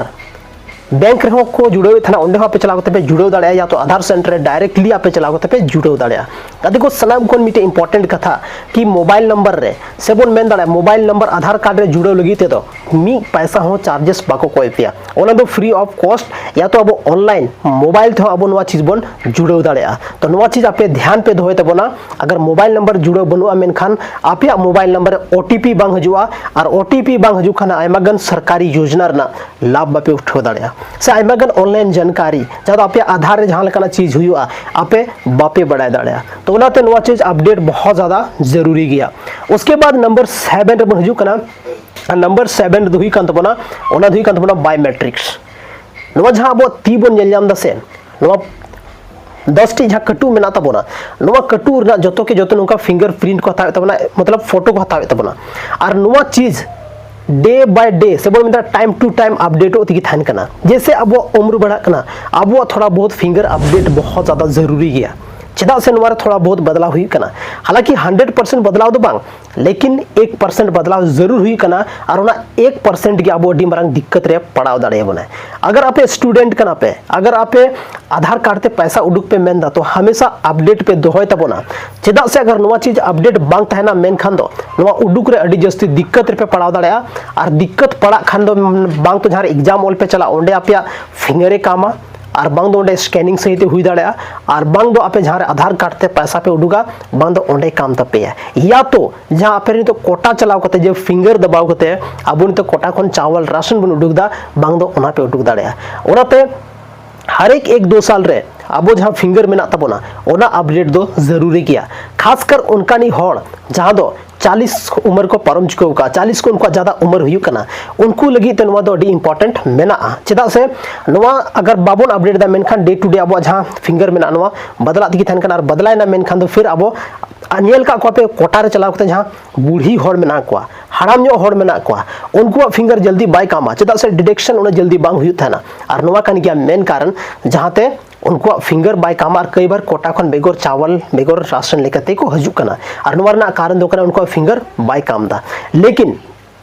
ᱵᱮᱝᱠ ᱨᱮᱦᱚᱸ ᱠᱚ ᱡᱩᱲᱟᱹᱣᱮᱫ ᱛᱟᱦᱮᱱᱟ, ᱚᱸᱰᱮ ᱦᱚᱸ ᱟᱯᱮ ᱪᱟᱞᱟᱣ ᱠᱟᱛᱮ ᱯᱮ ᱡᱩᱲᱟᱹᱣ ᱫᱟᱲᱮᱭᱟᱜᱼᱟ, ᱭᱟ ᱛᱚ ᱟᱫᱷᱟᱨ ᱥᱮᱱᱴᱟᱨ ᱨᱮ ᱰᱟᱭᱨᱮᱠᱴᱞᱤ ᱟᱯᱮ ᱪᱟᱞᱟᱣ ᱠᱟᱛᱮ ᱯᱮ ᱡᱩᱲᱟᱹᱣ ᱫᱟᱲᱮᱭᱟᱜᱼᱟ᱾ ᱜᱟᱛᱮ ᱠᱚ, ᱥᱟᱱᱟᱢ ᱠᱷᱚᱱ ᱢᱤᱫᱴᱮᱱ ᱤᱢᱯᱚᱨᱴᱮᱱᱴ ᱠᱟᱛᱷᱟ ᱠᱤ ᱢᱳᱵᱟᱭᱤᱞ ᱱᱟᱢᱵᱟᱨ ᱨᱮ ᱥᱮ ᱵᱚᱱ ᱢᱮᱱ ᱫᱟᱲᱮᱭᱟᱜᱼᱟ ᱢᱳᱵᱟᱭᱤᱞ ᱱᱟᱢᱵᱟᱨ ᱟᱫᱷᱟᱨ ᱠᱟᱨᱰ ᱨᱮ ᱡᱩᱲᱟᱹᱣ ᱞᱟᱹᱜᱤᱫ ᱛᱮᱫᱚ ᱢᱤᱫ ᱯᱟᱭᱥᱟ ᱦᱚᱸ ᱪᱟᱨᱡᱮᱥ ᱵᱟᱠᱚ ᱠᱚᱭ ᱯᱮᱭᱟ᱾ ᱚᱱᱟ ᱫᱚ ᱯᱷᱨᱤ ᱚᱯᱷ ᱠᱚᱥᱴ, ᱭᱟ ᱛᱚ ᱟᱵᱚ ᱚᱱᱞᱟᱭᱤᱱ ᱢᱳᱵᱟᱭᱤᱞ ᱛᱮᱦᱚᱸ ᱟᱵᱚ ᱱᱚᱣᱟ ᱪᱤᱡᱽ ᱵᱚᱱ ᱡᱩᱲᱟᱹᱣ ᱫᱟᱲᱮᱭᱟᱜᱼᱟ᱾ ᱛᱚ ᱱᱚᱣᱟ ᱪᱤᱡᱽ ᱟᱯᱮ ᱫᱷᱮᱭᱟᱱ ᱯᱮ ᱫᱚᱦᱚᱭ ᱛᱟᱵᱚᱱᱟ᱾ ᱟᱜᱟᱨ ᱢᱳᱵᱟᱭᱤᱞ ᱱᱟᱢᱵᱟᱨ ᱡᱩᱲᱟᱹᱣ ᱵᱟᱹᱱᱩᱜᱼᱟ ᱢᱮᱱᱠᱷᱟᱱ ᱟᱯᱮᱭᱟᱜ ᱢᱳᱵᱟᱭᱤᱞ ᱱᱟᱢᱵᱟᱨ ᱨᱮ ᱳ ᱴᱤ ᱯᱤ ᱵᱟᱝ ᱦᱤᱡᱩᱜᱼᱟ, ᱟᱨ ᱳ ᱴᱤ ᱯᱤ ᱵᱟᱝ ᱦᱤᱡᱩᱜ ᱠᱷᱟᱱ ᱟᱭᱢᱟ ᱜᱟᱱ ᱥᱚᱨᱠᱟᱨᱤ ᱭᱳᱡᱽᱱᱟ ᱨᱮᱱᱟᱜ ᱞᱟᱵᱷ ᱵᱟᱯᱮ ᱩᱴᱷᱟᱹᱣ ᱫᱟᱲᱮᱭᱟᱜᱼᱟ, ᱥᱮ ᱟᱭᱢᱟ ᱜᱟᱱ ᱚᱱᱞᱟᱭᱤᱱ ᱡᱟᱱᱠᱟᱨᱤ ᱡᱟᱦᱟᱸ ᱫᱚ ᱟᱯᱮᱭᱟᱜ ᱟᱫᱷᱟᱨ ᱨᱮ ᱡᱟᱦᱟᱸ ᱞᱮᱠᱟᱱᱟᱜ ᱪᱤᱡᱽ ᱦᱩᱭᱩᱜᱼᱟ ᱟᱯᱮ ᱵᱟᱯᱮ ᱵᱟᱲᱟᱭ ᱫᱟᱲᱮᱭᱟᱜᱼᱟ᱾ ᱛᱚ ᱚᱱᱟᱛᱮ ᱱᱚᱣᱟ ᱪᱤᱡᱽ ᱟᱯᱰᱮᱴ ᱵᱚᱦᱚᱛ ᱡᱟᱫᱟ ᱡᱟᱹᱨᱩᱨᱤ ᱜᱮᱭᱟ᱾ ᱩᱥᱠᱮ ᱵᱟᱫ ᱱᱟᱢᱵᱟᱨ ᱥᱮᱵᱷᱮᱱ ᱨᱮᱵᱚᱱ ᱦᱤᱡᱩᱜ ᱠᱟᱱᱟ᱾ ᱟᱨ ᱱᱟᱢᱵᱟᱨ ᱥᱮᱵᱷᱮᱱ ᱨᱮᱫᱚ ᱦᱩᱭᱩᱜ ᱠᱟᱱ ᱛᱟᱵᱚᱱᱟ, ᱚᱱᱟ ᱫᱚ ᱦᱩᱭᱩᱜ ᱠᱟᱱ ᱛᱟᱵᱚᱱᱟ ᱵᱟᱭᱳᱢᱮᱴᱨᱤᱠᱥ᱾ ᱱᱚᱣᱟ ᱡᱟᱦᱟᱸ ᱟᱵᱚᱣᱟᱜ ᱛᱤ ᱵᱚᱱ ᱧᱮᱞ ᱧᱟᱢ ᱮᱫᱟ ᱥᱮ, ᱱᱚᱣᱟ ᱫᱚᱥ ᱴᱤ ᱡᱟᱦᱟᱸ ᱠᱟᱹᱴᱩᱵ ᱢᱮᱱᱟᱜ ᱛᱟᱵᱚᱱᱟ, ᱱᱚᱣᱟ ᱠᱟᱹᱴᱩᱵ ᱨᱮᱱᱟᱜ ᱡᱚᱛᱚ ᱠᱮ ᱡᱚᱛᱚ ᱱᱚᱝᱠᱟ ᱯᱷᱤᱝᱜᱟᱨ ᱯᱨᱤᱱᱴ ᱠᱚ ᱦᱟᱛᱟᱣᱮᱫ ᱛᱟᱵᱚᱱᱟ, ᱢᱚᱛᱞᱚᱵ ᱯᱷᱳᱴᱳ ᱠᱚ ᱦᱟᱛᱟᱣᱮᱫ ᱛᱟᱵᱚᱱᱟ᱾ ᱟᱨ ᱱᱚᱣᱟ ᱪᱤᱡᱽ ᱰᱮ ᱵᱟᱭ ᱰᱮ ᱥᱮ ᱵᱚᱱ ᱢᱮᱛᱟᱜᱼᱟ ᱴᱟᱭᱤᱢ ᱴᱩ ᱴᱟᱭᱤᱢ ᱟᱯᱰᱮᱴᱚᱜ ᱛᱮᱜᱮ ᱛᱟᱦᱮᱱ ᱠᱟᱱᱟ᱾ ᱡᱮᱭᱥᱮ ᱟᱵᱚᱣᱟᱜ ᱩᱢᱨ ᱵᱟᱲᱦᱟᱜ ᱠᱟᱱᱟ, ᱟᱵᱚᱣᱟᱜ ᱛᱷᱚᱲᱟ ᱵᱚᱦᱩᱛ ᱯᱷᱤᱝᱜᱟᱨ ᱟᱯᱰᱮᱴ ᱵᱚᱦᱩᱛ ᱡᱟᱫᱟ ᱡᱟᱹᱨᱩᱨᱤ ᱜᱮᱭᱟ᱾ ᱪᱮᱫᱟᱜ ᱥᱮ ᱱᱚᱣᱟ ᱨᱮ ᱛᱷᱚᱲᱟ ᱵᱚᱦᱩᱛ ᱵᱚᱫᱞᱟᱣ ᱦᱩᱭᱩᱜ ᱠᱟᱱᱟ᱾ ᱦᱟᱞᱟᱸᱠᱤ ᱦᱟᱱᱰᱨᱮᱰ ᱯᱟᱨᱥᱮᱱᱴ ᱵᱚᱫᱞᱟᱣ ᱫᱚ ᱵᱟᱝ, ᱞᱮᱠᱤᱱ ᱮᱠ ᱯᱟᱨᱥᱮᱱᱴ ᱵᱚᱫᱞᱟᱣ ᱡᱟᱹᱨᱩᱨ ᱦᱩᱭᱩᱜ ᱠᱟᱱᱟ᱾ ᱟᱨ ᱚᱱᱟ ᱮᱠ ᱯᱟᱨᱥᱮᱱᱴ ᱜᱮ ᱟᱵᱚ ᱟᱹᱰᱤ ᱢᱟᱨᱟᱝ ᱫᱤᱠᱠᱟᱛ ᱨᱮ ᱯᱟᱲᱟᱣ ᱫᱟᱲᱮᱭᱟᱵᱚᱱᱟ᱾ ᱟᱜᱟᱨ ᱟᱯᱮ ᱥᱴᱩᱰᱮᱱᱴ ᱠᱟᱱᱟ ᱯᱮ, ᱟᱜᱟᱨ ᱟᱯᱮ ᱟᱫᱷᱟᱨ ᱠᱟᱨᱰ ᱛᱮ ᱯᱚᱭᱥᱟ ᱩᱰᱩᱠ ᱯᱮ ᱢᱮᱱᱫᱟ, ᱛᱚ ᱦᱟᱢᱮᱥᱟ ᱟᱯᱰᱮᱴ ᱯᱮ ᱫᱚᱦᱚᱭ ᱛᱟᱵᱚᱱᱟ᱾ ᱪᱮᱫᱟᱜ ᱥᱮ ᱟᱜᱟᱨ ᱱᱚᱣᱟ ᱪᱤᱡᱽ ᱟᱯᱰᱮᱴ ᱵᱟᱝ ᱛᱟᱦᱮᱱᱟ, ᱢᱮᱱᱠᱷᱟᱱ ᱫᱚ ᱱᱚᱣᱟ ᱩᱰᱩᱠ ᱨᱮ ᱟᱹᱰᱤ ᱡᱟᱹᱥᱛᱤ ᱫᱤᱠᱠᱟᱛ ᱨᱮᱯᱮ ᱯᱟᱲᱟᱣ ᱫᱟᱲᱮᱭᱟᱜᱼᱟ᱾ ᱟᱨ ᱫᱤᱠᱠᱟᱛ ᱯᱟᱲᱟᱜ ᱠᱷᱟᱱ ᱫᱚ ᱵᱟᱝ ᱛᱚ ᱡᱟᱦᱟᱸ ᱨᱮ ᱮᱠᱡᱟᱢ ᱚᱞ ᱯᱮ ᱪᱟᱞᱟᱜᱼᱟ, ᱚᱸᱰᱮ ᱟᱯᱮᱭᱟᱜ ᱯᱷᱤᱝᱜᱟᱨᱮ ᱠᱟᱢᱟ, ᱟᱨ ᱵᱟᱝ ᱫᱚ ᱚᱸᱰᱮ ᱥᱠᱮᱱᱤᱝ ᱥᱟᱹᱦᱤᱛᱮ ᱦᱩᱭ ᱫᱟᱲᱮᱭᱟᱜᱼᱟ, ᱟᱨ ᱵᱟᱝ ᱫᱚ ᱟᱯᱮ ᱡᱟᱦᱟᱸ ᱨᱮ ᱟᱫᱷᱟᱨ ᱠᱟᱨᱰ ᱛᱮ ᱯᱚᱭᱥᱟ ᱯᱮ ᱩᱰᱩᱠᱟ, ᱵᱟᱝ ᱫᱚ ᱚᱸᱰᱮ ᱠᱟᱢ ᱛᱟᱯᱮᱭᱟ᱾ ᱭᱟ ᱛᱚ ᱡᱟᱦᱟᱸ ᱟᱯᱮ ᱱᱤᱛᱚᱜ ᱠᱳᱴᱟ ᱪᱟᱞᱟᱣ ᱠᱟᱛᱮ, ᱡᱮ ᱯᱷᱤᱝᱜᱟᱨ ᱫᱟᱵᱟᱣ ᱠᱟᱛᱮ ᱟᱵᱚ ᱱᱤᱛᱚᱜ ᱠᱳᱴᱟ ᱠᱷᱚᱱ ᱪᱟᱣᱟᱞ ᱨᱟᱥᱚᱱ ᱵᱚᱱ ᱩᱰᱩᱠ ᱮᱫᱟ, ᱵᱟᱝ ᱫᱚ ᱚᱱᱟ ᱯᱮ ᱩᱰᱩᱠ ᱫᱟᱲᱮᱭᱟᱜᱼᱟ᱾ ᱚᱱᱟᱛᱮ ᱦᱟᱨ ᱮᱠ ᱮᱠ ᱫᱩ ᱥᱟᱞ ᱨᱮ ᱟᱵᱚ ᱡᱟᱦᱟᱸ ᱯᱷᱤᱝᱜᱟᱨ ᱢᱮᱱᱟᱜ ᱛᱟᱵᱚᱱᱟ, ᱚᱱᱟ ᱟᱯᱰᱮᱴ ᱫᱚ ᱡᱟᱹᱨᱩᱨᱤ ᱜᱮᱭᱟ᱾ ᱠᱷᱟᱥᱠᱟᱨ ᱚᱱᱠᱟᱱᱤᱡ ᱦᱚᱲ ᱡᱟᱦᱟᱸ ᱫᱚ ᱪᱟᱞᱤᱥ ᱩᱢᱮᱨ ᱠᱚ ᱯᱟᱨᱚᱢ ᱪᱩᱠᱟᱹᱣ ᱠᱟᱜᱼᱟ, ᱪᱟᱞᱤᱥ ᱠᱷᱚᱱ ᱩᱱᱠᱩᱣᱟᱜ ᱡᱟᱫᱟ ᱩᱢᱮᱨ ᱦᱩᱭᱩᱜ ᱠᱟᱱᱟ, ᱩᱱᱠᱩ ᱞᱟᱹᱜᱤᱫ ᱛᱮ ᱱᱚᱣᱟ ᱫᱚ ᱟᱹᱰᱤ ᱤᱢᱯᱚᱨᱴᱮᱱᱴ ᱢᱮᱱᱟᱜᱼᱟ᱾ ᱪᱮᱫᱟᱜ ᱥᱮ ᱱᱚᱣᱟ ᱟᱜᱟᱨ ᱵᱟᱵᱚᱱ ᱟᱯᱰᱮᱴ ᱮᱫᱟ, ᱢᱮᱱᱠᱷᱟᱱ ᱰᱮ ᱴᱩ ᱰᱮ ᱟᱵᱚᱣᱟᱜ ᱡᱟᱦᱟᱸ ᱯᱷᱤᱝᱜᱟᱨ ᱢᱮᱱᱟᱜᱼᱟ, ᱱᱚᱣᱟ ᱵᱟᱫᱞᱟᱜ ᱛᱮᱜᱮ ᱛᱟᱦᱮᱱ ᱠᱟᱱᱟ᱾ ᱟᱨ ᱵᱟᱫᱞᱟᱭᱮᱱᱟ, ᱢᱮᱱᱠᱷᱟᱱ ᱫᱚ ᱯᱷᱤᱨ ᱟᱵᱚ ᱧᱮᱞ ᱠᱟᱜ ᱠᱚᱣᱟ ᱯᱮ, ᱠᱳᱴᱟ ᱨᱮ ᱪᱟᱞᱟᱣ ᱠᱟᱛᱮ ᱡᱟᱦᱟᱸ ᱵᱩᱲᱦᱤ ᱦᱚᱲ ᱢᱮᱱᱟᱜ ᱠᱚᱣᱟ, ᱦᱟᱲᱟᱢ ᱧᱚᱜ ᱦᱚᱲ ᱢᱮᱱᱟᱜ ᱠᱚᱣᱟ, ᱩᱱᱠᱩᱣᱟᱜ ᱯᱷᱤᱝᱜᱟᱨ ᱡᱚᱞᱫᱤ ᱵᱟᱭ ᱠᱟᱢᱟ, ᱪᱮᱫᱟᱜ ᱥᱮ ᱰᱤᱰᱮᱠᱥᱚᱱ ᱚᱱᱟ ᱡᱚᱞᱫᱤ ᱵᱟᱝ ᱦᱩᱭᱩᱜ ᱛᱟᱦᱮᱱᱟ᱾ ᱟᱨ ᱱᱚᱣᱟ ᱠᱟᱱ ᱜᱮᱭᱟ ᱢᱮᱱ ᱠᱟᱨᱚᱱ, ᱡᱟᱦᱟᱸᱛᱮ ᱩᱱᱠᱩᱣᱟᱜ ᱯᱷᱤᱝᱜᱟᱨ ᱵᱟᱭ ᱠᱟᱢᱟ ᱟᱨ ᱠᱟᱹᱭ ᱵᱟᱨ ᱠᱳᱴᱟ ᱠᱷᱚᱱ ᱵᱮᱜᱚᱨ ᱪᱟᱣᱟᱞ, ᱵᱮᱜᱚᱨ ᱨᱟᱥᱚᱱ ᱞᱮᱠᱟᱛᱮ ᱠᱚ ᱦᱤᱡᱩᱜ ᱠᱟᱱᱟ᱾ ᱟᱨ ᱱᱚᱣᱟ ᱨᱮᱱᱟᱜ ᱠᱟᱨᱚᱱ ᱫᱚ ᱠᱟᱱᱟ ᱩᱱᱠᱩᱣᱟᱜ ᱯᱷᱤᱝᱜᱟᱨ ᱵᱟᱭ ᱠᱟᱢ ᱮᱫᱟ᱾ ᱞᱮᱠᱤᱱ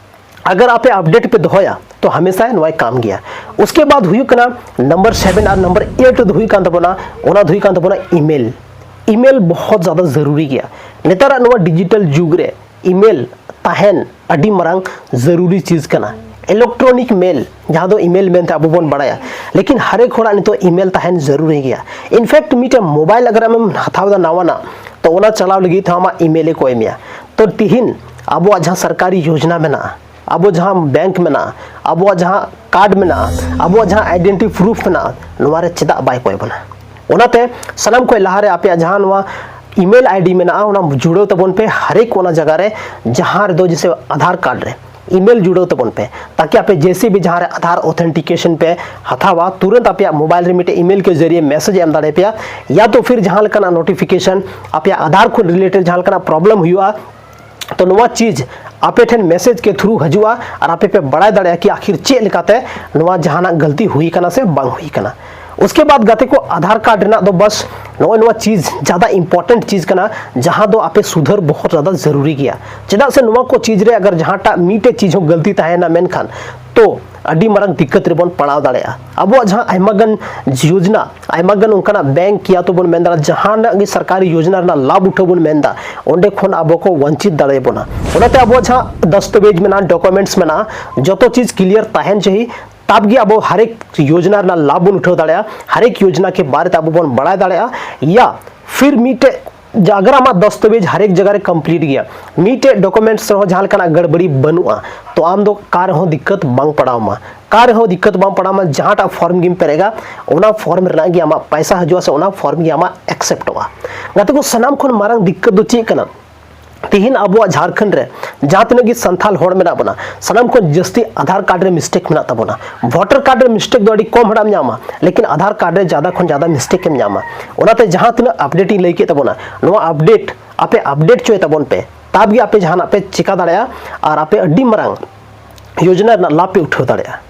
ᱟᱜᱟᱨ ᱟᱯᱮ ᱟᱯᱰᱮᱴ ᱯᱮ ᱫᱚᱦᱚᱭᱟ, ᱛᱚ ᱦᱟᱢᱮᱥᱟ ᱱᱚᱣᱟᱭ ᱠᱟᱢ ᱜᱮᱭᱟ᱾ ᱩᱥᱠᱮ ᱵᱟᱫ ᱦᱩᱭᱩᱜ ᱠᱟᱱᱟ ᱱᱟᱢᱵᱟᱨ ᱥᱮᱵᱷᱮᱱ ᱟᱨ ᱱᱟᱢᱵᱟᱨ ᱮᱭᱤᱴ ᱫᱚ ᱦᱩᱭᱩᱜ ᱠᱟᱱ ᱛᱟᱵᱚᱱᱟ, ᱚᱱᱟ ᱫᱚ ᱦᱩᱭᱩᱜ ᱠᱟᱱ ᱛᱟᱵᱚᱱᱟ ᱤᱢᱮᱞ᱾ ᱤᱢᱮᱞ ᱵᱚᱦᱚᱛ ᱡᱟᱫᱟ ᱡᱟᱹᱨᱩᱨᱤ ᱜᱮᱭᱟ᱾ ᱱᱮᱛᱟᱨᱟᱜ ᱱᱚᱣᱟ ᱰᱤᱡᱤᱴᱟᱞ ᱡᱩᱜᱽ ᱨᱮ ᱤᱢᱮᱞ ᱛᱟᱦᱮᱱ ᱟᱹᱰᱤ ᱢᱟᱨᱟᱝ ᱡᱟᱹᱨᱩᱨᱤ ᱪᱤᱡᱽ ᱠᱟᱱᱟ᱾ ᱤᱞᱮᱠᱴᱨᱚᱱᱤᱠ ᱢᱮᱞ, ᱡᱟᱦᱟᱸ ᱫᱚ ᱤᱢᱮᱞ ᱢᱮᱱᱛᱮ ᱟᱵᱚ ᱵᱚᱱ ᱵᱟᱲᱟᱭᱟ, ᱞᱮᱠᱤᱱ ᱦᱟᱨᱮᱠ ᱦᱚᱲᱟᱜ ᱱᱤᱛᱚᱜ ᱤᱢᱮᱞ ᱛᱟᱦᱮᱱ ᱡᱟᱹᱨᱩᱨᱤ ᱜᱮᱭᱟ᱾ ᱤᱱᱯᱷᱮᱠᱴ ᱢᱤᱫᱴᱮᱱ ᱢᱳᱵᱟᱭᱤᱞ ᱟᱜᱟᱨ ᱟᱢᱮᱢ ᱦᱟᱛᱟᱣ ᱮᱫᱟ ᱱᱟᱣᱟᱱᱟᱜ, ᱛᱚ ᱚᱱᱟ ᱪᱟᱞᱟᱣ ᱞᱟᱹᱜᱤᱫ ᱛᱮᱦᱚᱸ ᱟᱢᱟᱜ ᱤᱢᱮᱞ ᱮ ᱠᱚᱭ ᱢᱮᱭᱟ᱾ ᱛᱚ ᱛᱤᱦᱤᱧ ᱟᱵᱚᱣᱟᱜ ᱡᱟᱦᱟᱸ ᱥᱚᱨᱠᱟᱨᱤ ᱭᱳᱡᱽᱱᱟ ᱢᱮᱱᱟᱜᱼᱟ, ᱟᱵᱚ ᱡᱟᱦᱟᱸ ᱵᱮᱝᱠ ᱢᱮᱱᱟᱜᱼᱟ, ᱟᱵᱚᱣᱟᱜ ᱡᱟᱦᱟᱸ ᱠᱟᱨᱰ ᱢᱮᱱᱟᱜᱼᱟ, ᱟᱵᱚᱣᱟᱜ ᱡᱟᱦᱟᱸ ᱟᱭᱰᱮᱱᱴᱤᱴᱤ ᱯᱨᱩᱯᱷ ᱢᱮᱱᱟᱜᱼᱟ, ᱱᱚᱣᱟ ᱨᱮ ᱪᱮᱫᱟᱜ ᱵᱟᱭ ᱠᱚᱭ ᱵᱚᱱᱟ? ᱚᱱᱟᱛᱮ ᱥᱟᱱᱟᱢ ᱠᱷᱚᱱ ᱞᱟᱦᱟᱨᱮ ᱟᱯᱮᱭᱟᱜ ᱡᱟᱦᱟᱸ ᱱᱚᱣᱟ ᱤᱢᱮᱞ ᱟᱭᱰᱤ ᱢᱮᱱᱟᱜᱼᱟ, ᱚᱱᱟ ᱡᱩᱲᱟᱹᱣ ᱛᱟᱵᱚᱱ ᱯᱮ ᱦᱟᱨᱮᱠ ᱚᱱᱟ ᱡᱟᱭᱜᱟ ᱨᱮ, ᱡᱟᱦᱟᱸ ᱨᱮᱫᱚ ᱡᱮᱥᱮ ᱟᱫᱷᱟᱨ ᱠᱟᱨᱰ ᱨᱮ, email ᱡᱩᱲᱟᱹᱣ ᱛᱟᱵᱚᱱ ᱯᱮ, ᱛᱟᱠᱤ ᱟᱯᱮ ᱡᱮᱥᱮ ᱵᱤ ᱡᱟᱦᱟᱸ ᱨᱮ ᱟᱫᱷᱟᱨ authentication ᱯᱮ ᱦᱟᱛᱟᱣᱟ, ᱛᱩᱨᱟᱹᱱᱛ ᱟᱯᱮᱭᱟᱜ mobile ᱨᱮ ᱢᱤᱫᱴᱮᱡ email ᱠᱮ ᱡᱟᱹᱨᱤᱭᱮ message ᱮ ᱮᱢ ᱫᱟᱲᱮᱭᱟᱯᱮᱭᱟ, ᱭᱟ ᱛᱚ ᱯᱷᱤᱨ ᱡᱟᱦᱟᱸ ᱞᱮᱠᱟᱱᱟᱜ notification ᱟᱯᱮᱭᱟᱜ ᱟᱫᱷᱟᱨ ᱠᱷᱚᱱ related ᱡᱟᱦᱟᱸ ᱞᱮᱠᱟᱱᱟᱜ problem ᱦᱩᱭᱩᱜᱼᱟ, ᱛᱚ ᱱᱚᱣᱟ ᱪᱤᱡᱽ ᱟᱯᱮ ᱴᱷᱮᱱ message ᱠᱮ through ᱦᱤᱡᱩᱜᱼᱟ ᱟᱨ ᱟᱯᱮ ᱯᱮ ᱵᱟᱲᱟᱭ ᱫᱟᱲᱮᱭᱟᱜᱼᱟ ᱠᱤ ᱟᱠᱷᱤᱨ ᱪᱮᱫ ᱞᱮᱠᱟᱛᱮ ᱱᱚᱣᱟ ᱡᱟᱦᱟᱱᱟᱜ ᱜᱟᱹᱞᱛᱤ ᱦᱩᱭ ᱠᱟᱱᱟ ᱥᱮ ᱵᱟᱝ ᱦᱩᱭ ᱠᱟᱱᱟ᱾ ᱩᱥᱠᱮ ᱵᱟᱫ ᱜᱟᱛᱮ ᱠᱚ, ᱟᱫᱷᱟᱨ ᱠᱟᱨᱰ ᱨᱮᱱᱟᱜ ᱫᱚ ᱵᱟᱥ ᱱᱚᱜᱼᱚᱭ ᱱᱚᱣᱟ ᱪᱤᱡᱽ ᱡᱟᱫᱟ important ᱪᱤᱡᱽ ᱠᱟᱱᱟ, ᱡᱟᱦᱟᱸ ᱫᱚ ᱟᱯᱮ ᱥᱩᱫᱷᱟᱹᱨ ᱵᱚᱦᱩᱛ ᱡᱟᱫᱟ ᱡᱟᱹᱨᱩᱨᱤ ᱜᱮᱭᱟ᱾ ᱪᱮᱫᱟᱜ ᱥᱮ ᱱᱚᱣᱟ ᱠᱚ ᱪᱤᱡᱽ ᱨᱮ ᱟᱜᱟᱨ ᱡᱟᱦᱟᱸᱴᱟᱜ ᱢᱤᱫᱴᱮᱡ ᱪᱤᱡᱽ ᱦᱚᱸ ᱜᱟᱹᱞᱛᱤ ᱛᱟᱦᱮᱱᱟ ᱢᱮᱱᱠᱷᱟᱱ, ᱛᱚ ᱟᱹᱰᱤ ᱢᱟᱨᱟᱝ ᱫᱤᱠᱠᱟᱛ ᱨᱮᱵᱚᱱ ᱯᱟᱲᱟᱣ ᱫᱟᱲᱮᱭᱟᱜᱼᱟ᱾ ᱟᱵᱚᱣᱟᱜ ᱡᱟᱦᱟᱸ ᱟᱭᱢᱟ ᱜᱟᱱ ᱭᱳᱡᱽᱱᱟ, ᱟᱭᱢᱟ ᱜᱟᱱ ᱚᱱᱠᱟᱱᱟᱜ ᱵᱮᱝᱠ ᱭᱟ ᱛᱚ ᱵᱚᱱ ᱢᱮᱱ ᱫᱟᱲᱮᱭᱟᱜᱼᱟ, ᱡᱟᱦᱟᱱᱟᱜ ᱜᱮ ᱥᱚᱨᱠᱟᱨᱤ ᱭᱳᱡᱽᱱᱟ ᱨᱮᱱᱟᱜ ᱞᱟᱵᱷ ᱩᱴᱷᱟᱹᱣ ᱵᱚᱱ ᱢᱮᱱᱫᱟ, ᱚᱸᱰᱮ ᱠᱷᱚᱱ ᱟᱵᱚ ᱠᱚ ᱣᱚᱧᱪᱤᱛ ᱫᱟᱲᱮᱭᱟᱵᱚᱱᱟ᱾ ᱚᱱᱟᱛᱮ ᱟᱵᱚᱣᱟᱜ ᱡᱟᱦᱟᱸ ᱫᱟᱥᱛᱟᱵᱮᱡᱽ ᱢᱮᱱᱟᱜᱼᱟ, ᱰᱚᱠᱩᱢᱮᱱᱴᱥ ᱢᱮᱱᱟᱜᱼᱟ, ᱡᱚᱛᱚ ᱪᱤᱡᱽ ᱠᱞᱤᱭᱟᱨ ᱛᱟᱦᱮᱱ ᱪᱟᱹᱦᱤ, ᱛᱟᱵ ᱜᱮ ᱟᱵᱚ ᱦᱟᱨᱮᱠ ᱭᱳᱡᱽᱱᱟ ᱨᱮᱱᱟᱜ ᱞᱟᱵᱷ ᱵᱚᱱ ᱩᱴᱷᱟᱹᱣ ᱫᱟᱲᱮᱭᱟᱜᱼᱟ, ᱦᱟᱨᱮᱠ ᱭᱳᱡᱽᱱᱟ ᱠᱮ ᱵᱟᱨᱮ ᱛᱮ ᱟᱵᱚ ᱵᱚᱱ ᱵᱟᱲᱟᱭ ᱫᱟᱲᱮᱭᱟᱜᱼᱟ᱾ ᱭᱟ ᱯᱷᱤᱨ ᱢᱤᱫᱴᱮᱡ ᱡᱟ-, ᱟᱜᱟᱨ ᱟᱢᱟᱜ ᱫᱟᱥᱛᱟᱵᱮᱡᱽ ᱦᱟᱨᱮᱠ ᱡᱟᱭᱜᱟ ᱨᱮ ᱠᱚᱢᱯᱞᱤᱴ ᱜᱮᱭᱟ, ᱢᱤᱫᱴᱮᱡ ᱰᱚᱠᱩᱢᱮᱱᱴᱥ ᱨᱮᱦᱚᱸ ᱡᱟᱦᱟᱸ ᱞᱮᱠᱟᱱᱟᱜ ᱜᱟᱲᱵᱟᱲᱤ ᱵᱟᱹᱱᱩᱜᱼᱟ, ᱛᱚ ᱟᱢ ᱫᱚ ᱚᱠᱟ ᱨᱮᱦᱚᱸ ᱫᱤᱠᱠᱟᱛ ᱵᱟᱝ ᱯᱟᱲᱟᱣ ᱟᱢᱟ, ᱚᱠᱟ ᱨᱮᱦᱚᱸ ᱫᱤᱠᱠᱟᱛ ᱵᱟᱝ ᱯᱟᱲᱟᱣ ᱟᱢᱟ᱾ ᱡᱟᱦᱟᱸᱴᱟᱜ ᱯᱷᱚᱨᱢ ᱜᱮᱢ ᱯᱮᱨᱮᱡᱟ, ᱚᱱᱟ ᱯᱷᱚᱨᱢ ᱨᱮᱱᱟᱜ ᱜᱮ ᱟᱢᱟᱜ ᱯᱟᱭᱥᱟ ᱦᱤᱡᱩᱜᱼᱟ ᱥᱮ ᱚᱱᱟ ᱯᱷᱚᱨᱢ ᱜᱮ ᱟᱢᱟᱜ ᱮᱠᱥᱮᱯᱴᱚᱜᱼᱟ᱾ ᱜᱟᱛᱮ ᱠᱚ, ᱥᱟᱱᱟᱢ ᱠᱷᱚᱱ ᱢᱟᱨᱟᱝ ᱫᱤᱠᱠᱟᱛ ᱫᱚ ᱪᱮᱫ ᱠᱟᱱᱟ? ᱛᱮᱦᱮᱧ ᱟᱵᱚᱣᱟᱜ ᱡᱷᱟᱲᱠᱷᱚᱸᱰ ᱨᱮ ᱡᱟᱦᱟᱸ ᱛᱤᱱᱟᱹᱜ ᱜᱮ ᱥᱟᱱᱛᱟᱞ ᱦᱚᱲ ᱢᱮᱱᱟᱜ ᱵᱚᱱᱟ, ᱥᱟᱱᱟᱢ ᱠᱷᱚᱱ ᱡᱟᱹᱥᱛᱤ ᱟᱫᱷᱟᱨ ᱠᱟᱨᱰ ᱨᱮ ᱢᱤᱥᱴᱮᱠ ᱢᱮᱱᱟᱜ ᱛᱟᱵᱚᱱᱟ᱾ ᱵᱷᱳᱴᱟᱨ ᱠᱟᱨᱰ ᱨᱮ ᱢᱤᱥᱴᱮᱠ ᱫᱚ ᱟᱹᱰᱤ ᱠᱚᱢ ᱦᱚᱲᱟᱜ ᱮᱢ ᱧᱟᱢᱟ, ᱞᱮᱠᱤᱱ ᱟᱫᱷᱟᱨ ᱠᱟᱨᱰ ᱨᱮ ᱡᱟᱫᱟ ᱠᱷᱚᱱ ᱡᱟᱫᱟ ᱢᱤᱥᱴᱮᱠ ᱮᱢ ᱧᱟᱢᱟ᱾ ᱚᱱᱟᱛᱮ ᱡᱟᱦᱟᱸ ᱛᱤᱱᱟᱹᱜ ᱟᱯᱰᱮᱴ ᱤᱧ ᱞᱟᱹᱭ ᱠᱮᱫ ᱛᱟᱵᱚᱱᱟ, ᱱᱚᱣᱟ ᱟᱯᱰᱮᱴ ᱟᱯᱮ ᱟᱯᱰᱮᱴ ᱦᱚᱪᱚᱭ ᱛᱟᱵᱚᱱ ᱯᱮ, ᱛᱟᱵ ᱜᱮ ᱟᱯᱮ ᱡᱟᱦᱟᱱᱟᱜ ᱯᱮ ᱪᱮᱠᱟ ᱫᱟᱲᱮᱭᱟᱜᱼᱟ ᱟᱨ ᱟᱯᱮ ᱟᱹᱰᱤ ᱢᱟᱨᱟᱝ ᱭᱳᱡᱽᱱᱟ ᱨᱮᱱᱟᱜ ᱞᱟᱵᱷ ᱯᱮ ᱩᱴᱷᱟᱹᱣ ᱫᱟᱲᱮᱭᱟᱜᱼᱟ᱾